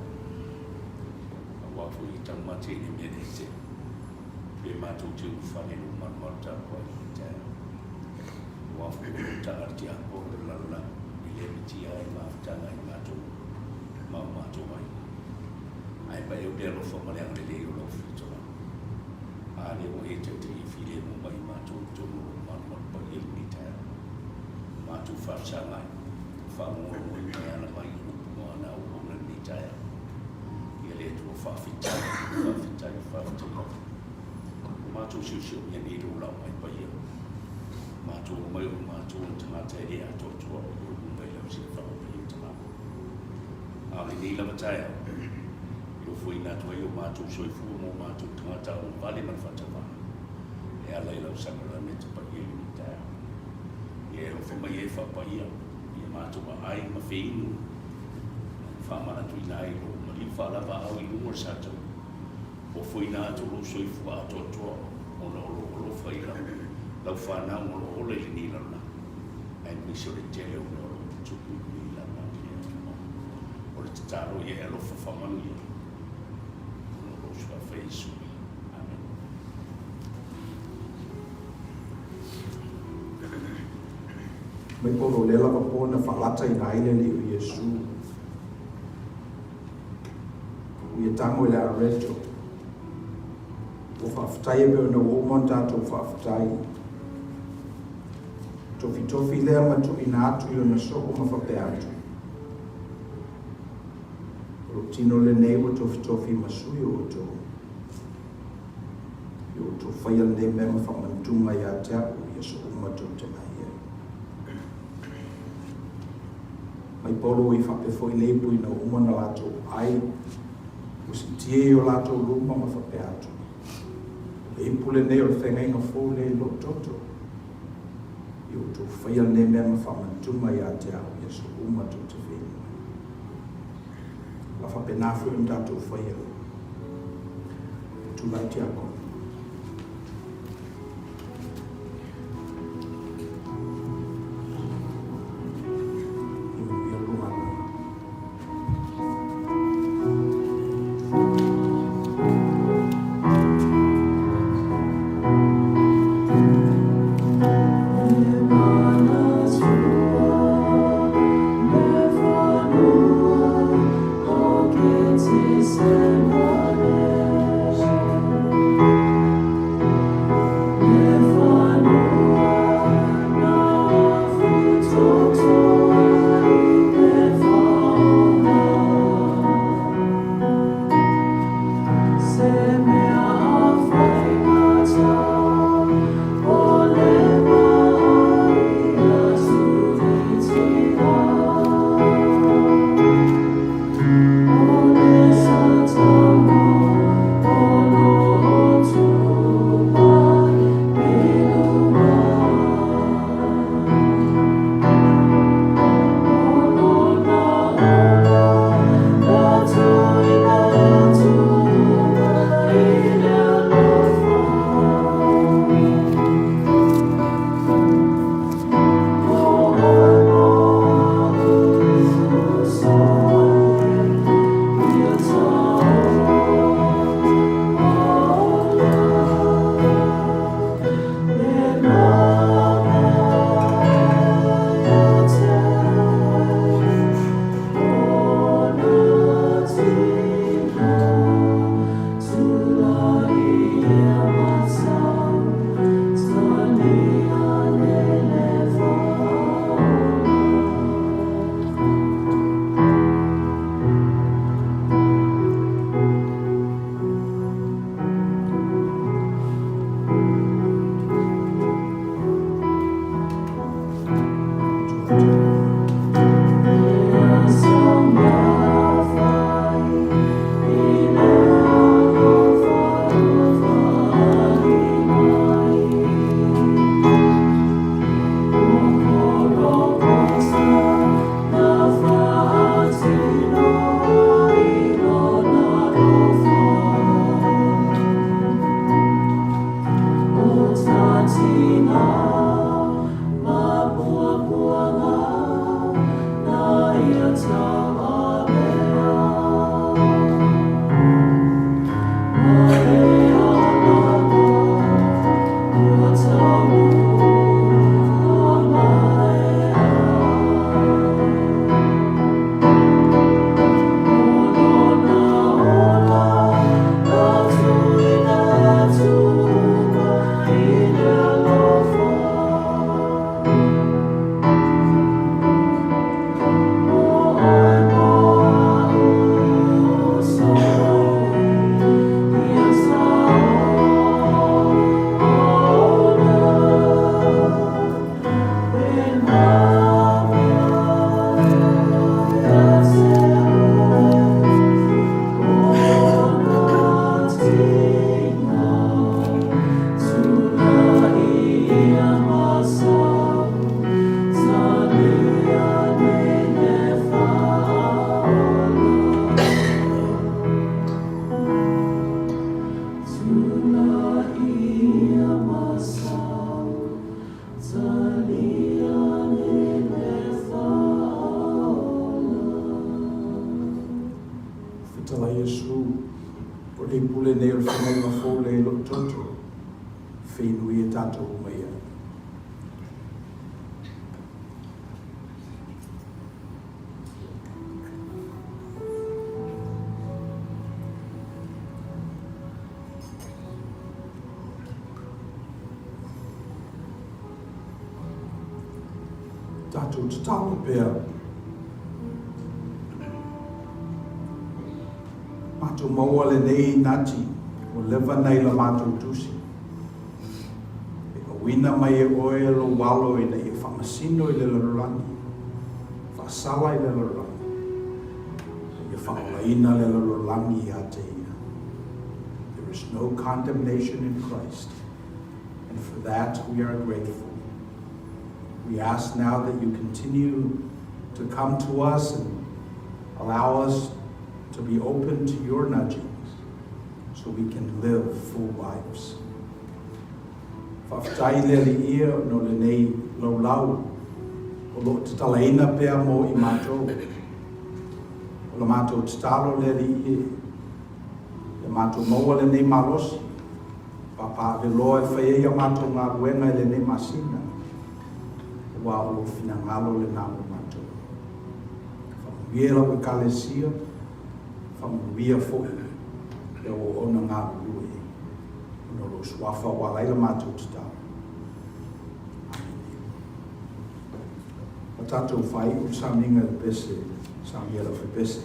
aua foi e taumate i le mea le ese. Pe matou te ulufale i lou malumalu tapuai i lenei taeao. Aua foi o lou taa le tiapolo i le lalolagi, e le amitia ai mafutaga i matou ma o matou aiga. Ae paeu le alofa ma le agalelei o lau filitolaga. A lea ua e taitaia filemu mai i matou i totonu o lou malumalu paia i lenei taeao. O matou faafesagai, faalogologoina e ala mai i upu ma ana auauna i lenei taeao. Ia le Atua, faafetai, faafetai, faafetai lava. Ua matou siosiogia nei lou lau mai paia. Matou omai o matou o tagata e le atoatoa i lou luma i lau silafaga paia o tagata. A o lenei lava taeao, e ofoina atu ai o matou soifua ma o matou tagata augavale ma le faatauvaa e ala i lau sakarameta paia i lenei taeao. Ia e alofa mai e faapaia ia matou aai ma feinu faamanatuina ai lou maliu faalavaau i luga o le sataua. Ofoina atu lou soifua atoatoa ona o lou alofa i lau lau fanau o lo o ola i lenei lalolagi, aemaise o le tele o mea o lo o tutupu i lenei lalolagi le Atua. O le tatalo ia e alofa faamanuia ona o lou suafa Iesu. Amene. Mai polo lea lava po na faalataina ai le Alii o Iesu. Ua ia tago i le areto. Ua faafetai e pei ona ua uma ona tatou faafetai. Tofitofi lea ma tuuina atu i lona soo ma faapea atu. O lou tino lenei ua tofitofi ma sui o outou. Ia outou faia lenei mea ma faamanatuga ia te au i aso uma tou te mai ai. Mai Paulo i faapea foi le ipu ina ua uma ona latou ai, ua siitia i o latou luma ma faapea atu, O le ipu lenei o le feagaiga fou lea i lou toto. Ia outou faia lenei mea ma faamanatuga ia te au i aso uma tou te feinu ai. O la faapena foi ona tatou faia. Tulai tiakono. lenei pule nei o le feagaiga fou lea i lou toto, e feinuia tatou uma i ai. Tatou tatalo pea. Matou maua lenei nati ua leva nai la matou tusi. E auina mai e oe lou alo ina ia faamasino i le lalolagi, faasala i le lalolagi, a ia faaolaina le lalolagi ia te ia. There is no condemnation in Christ, and for that we are grateful. We ask now that you continue to come to us and allow us to be open to your nudgings so we can live full lives. Faafetai le Alii e no lenei laulau o lo o tatalaina pea mo i matou. O la matou tatalo le Alii e, ia matou maua lenei malosi, papaaveloa e fai ai a matou galuega i lenei masina, aua o lou finagalo lena mo matou. Faamanuia lau Ekalesia, faamanuia foi le auaunaga galulue ona o lou suafa ua ala ai la matou tatalo. Amene. O tatou faaiu le sauniga i le pese, saunia lau pese.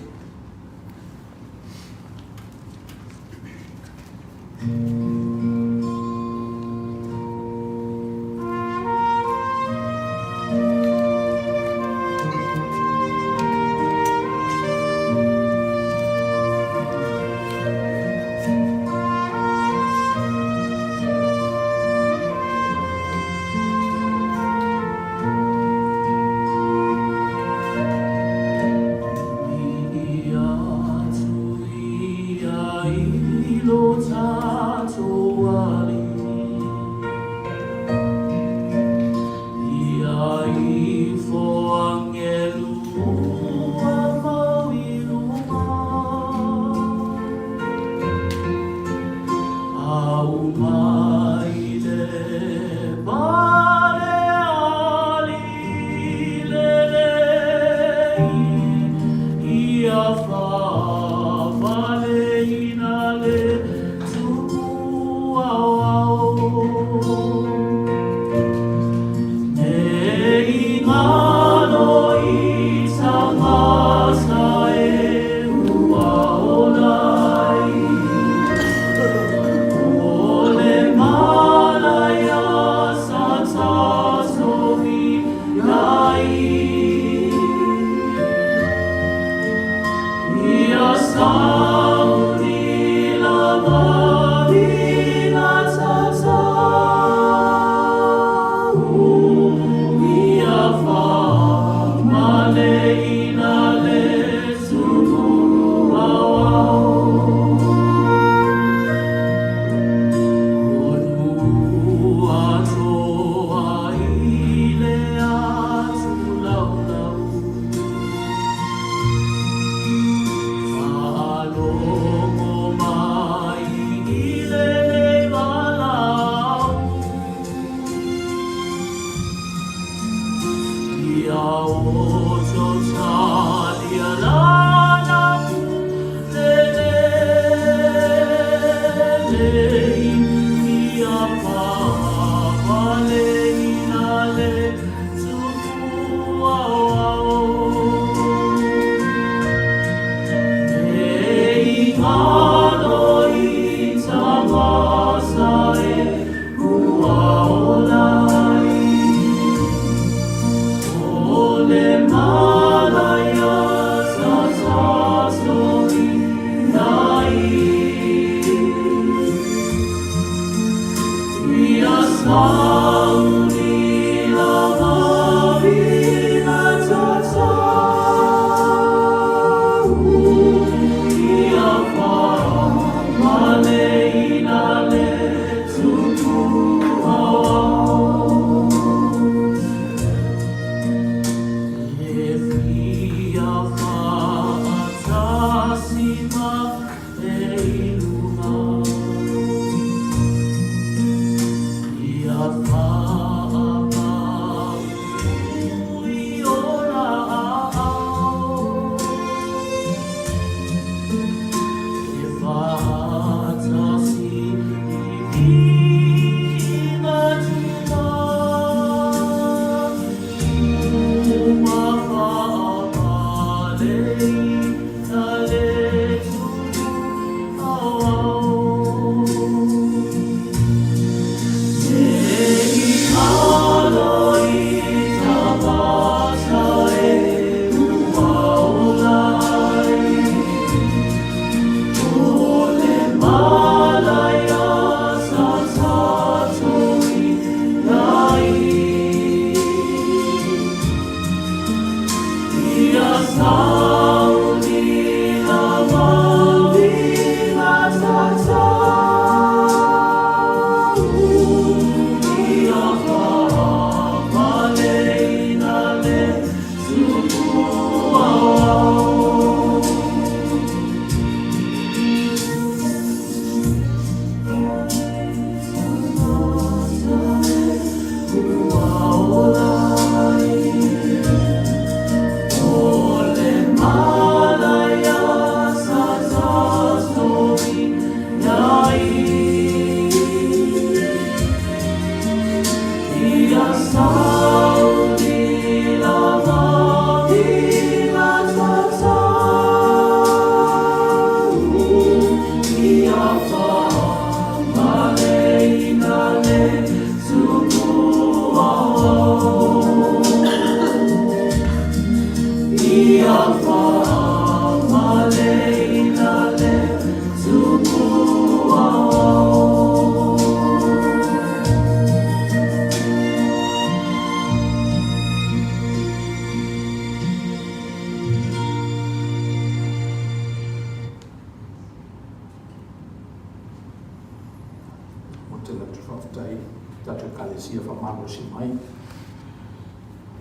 Mo te latu faafetai tatou Ekalesia faamalosi mai.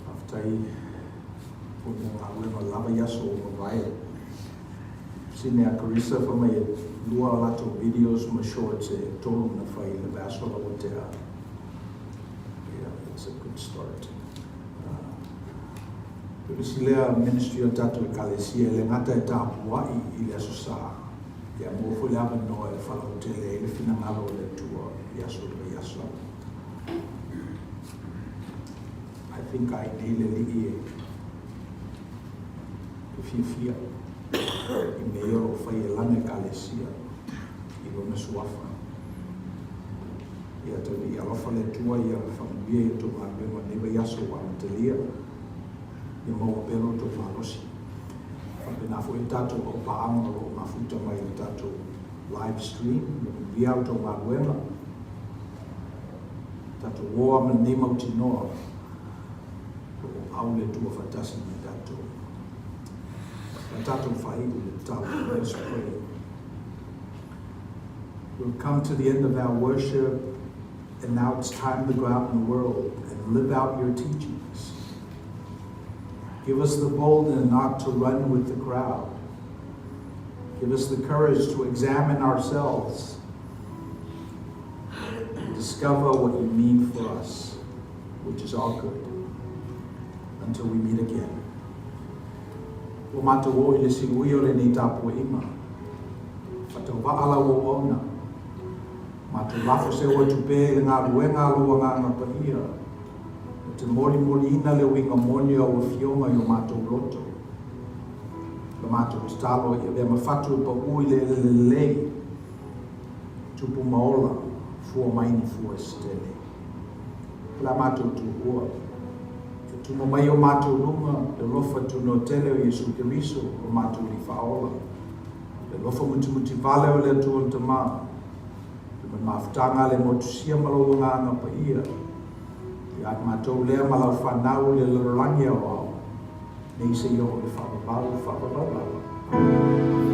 Faafetai foi mo galuega lava i aso ua mavae. Sine a Carissa fai mai e lua a latou videos ma shorts e tolu na fai i le vaiaso la ua tea. Yeah, it's a good start. Uh, le isi lea ministry o tatou Ekalesia e le gata e tapuai i le Aso Sa, ia maua foi le avanoa e faalautele ai le finagalo o le Atua i aso o le vaiaso. I think a i nei le Alii e e fiafia i mea ia o lo o fai e lana Ekalesia i Lona Suafa. Ia tau i alofa le Atua ia faamanuia i a outou galuega o lenei vaiaso ua amatalia. Ia maua pea lo outou malosi. Faapena foi le tatou aupaaga o lo o mafuta mai i le tatou live stream. Ia manuia a outou galuega. Tatou o lava ma lenei mautinoa o lo o au le Atua faatasi ma i tatou. O tatou faaiu i le tatalo. Let us pray. We've come to the end of our worship, and now it's time to go out in the world and live out your teachings. Give us the boldness not to run with the crowd. Give us the courage to examine ourselves and discover what you mean for us, which is all good. Until we meet again. Ua matou oo i le siuia o lenei tapuaiga. Faatauvaa lau auauna. Matou lafo seu atu pea i le galuega a lou Agaga Paia, e te molimoliina le uiga moni o au Afioga i o matou loto. La matou tatalo i avea ma fatu e pau i le elele lelei, tupu ma ola, fua mai ni fua e se tele. O le a matou tuua, e tuma mai i o matou luga le alofa tunoa tele o Iesu Keriso, lo matou Alii Faaola, le alofa mutimuti vale o le Atua le Tama, le mafutaga a le motusia ma lou Agaga Paia, ia te matou lea ma lau fanau i le lalolagi aoao, nei seia oo i le faavavau, faavavau lava.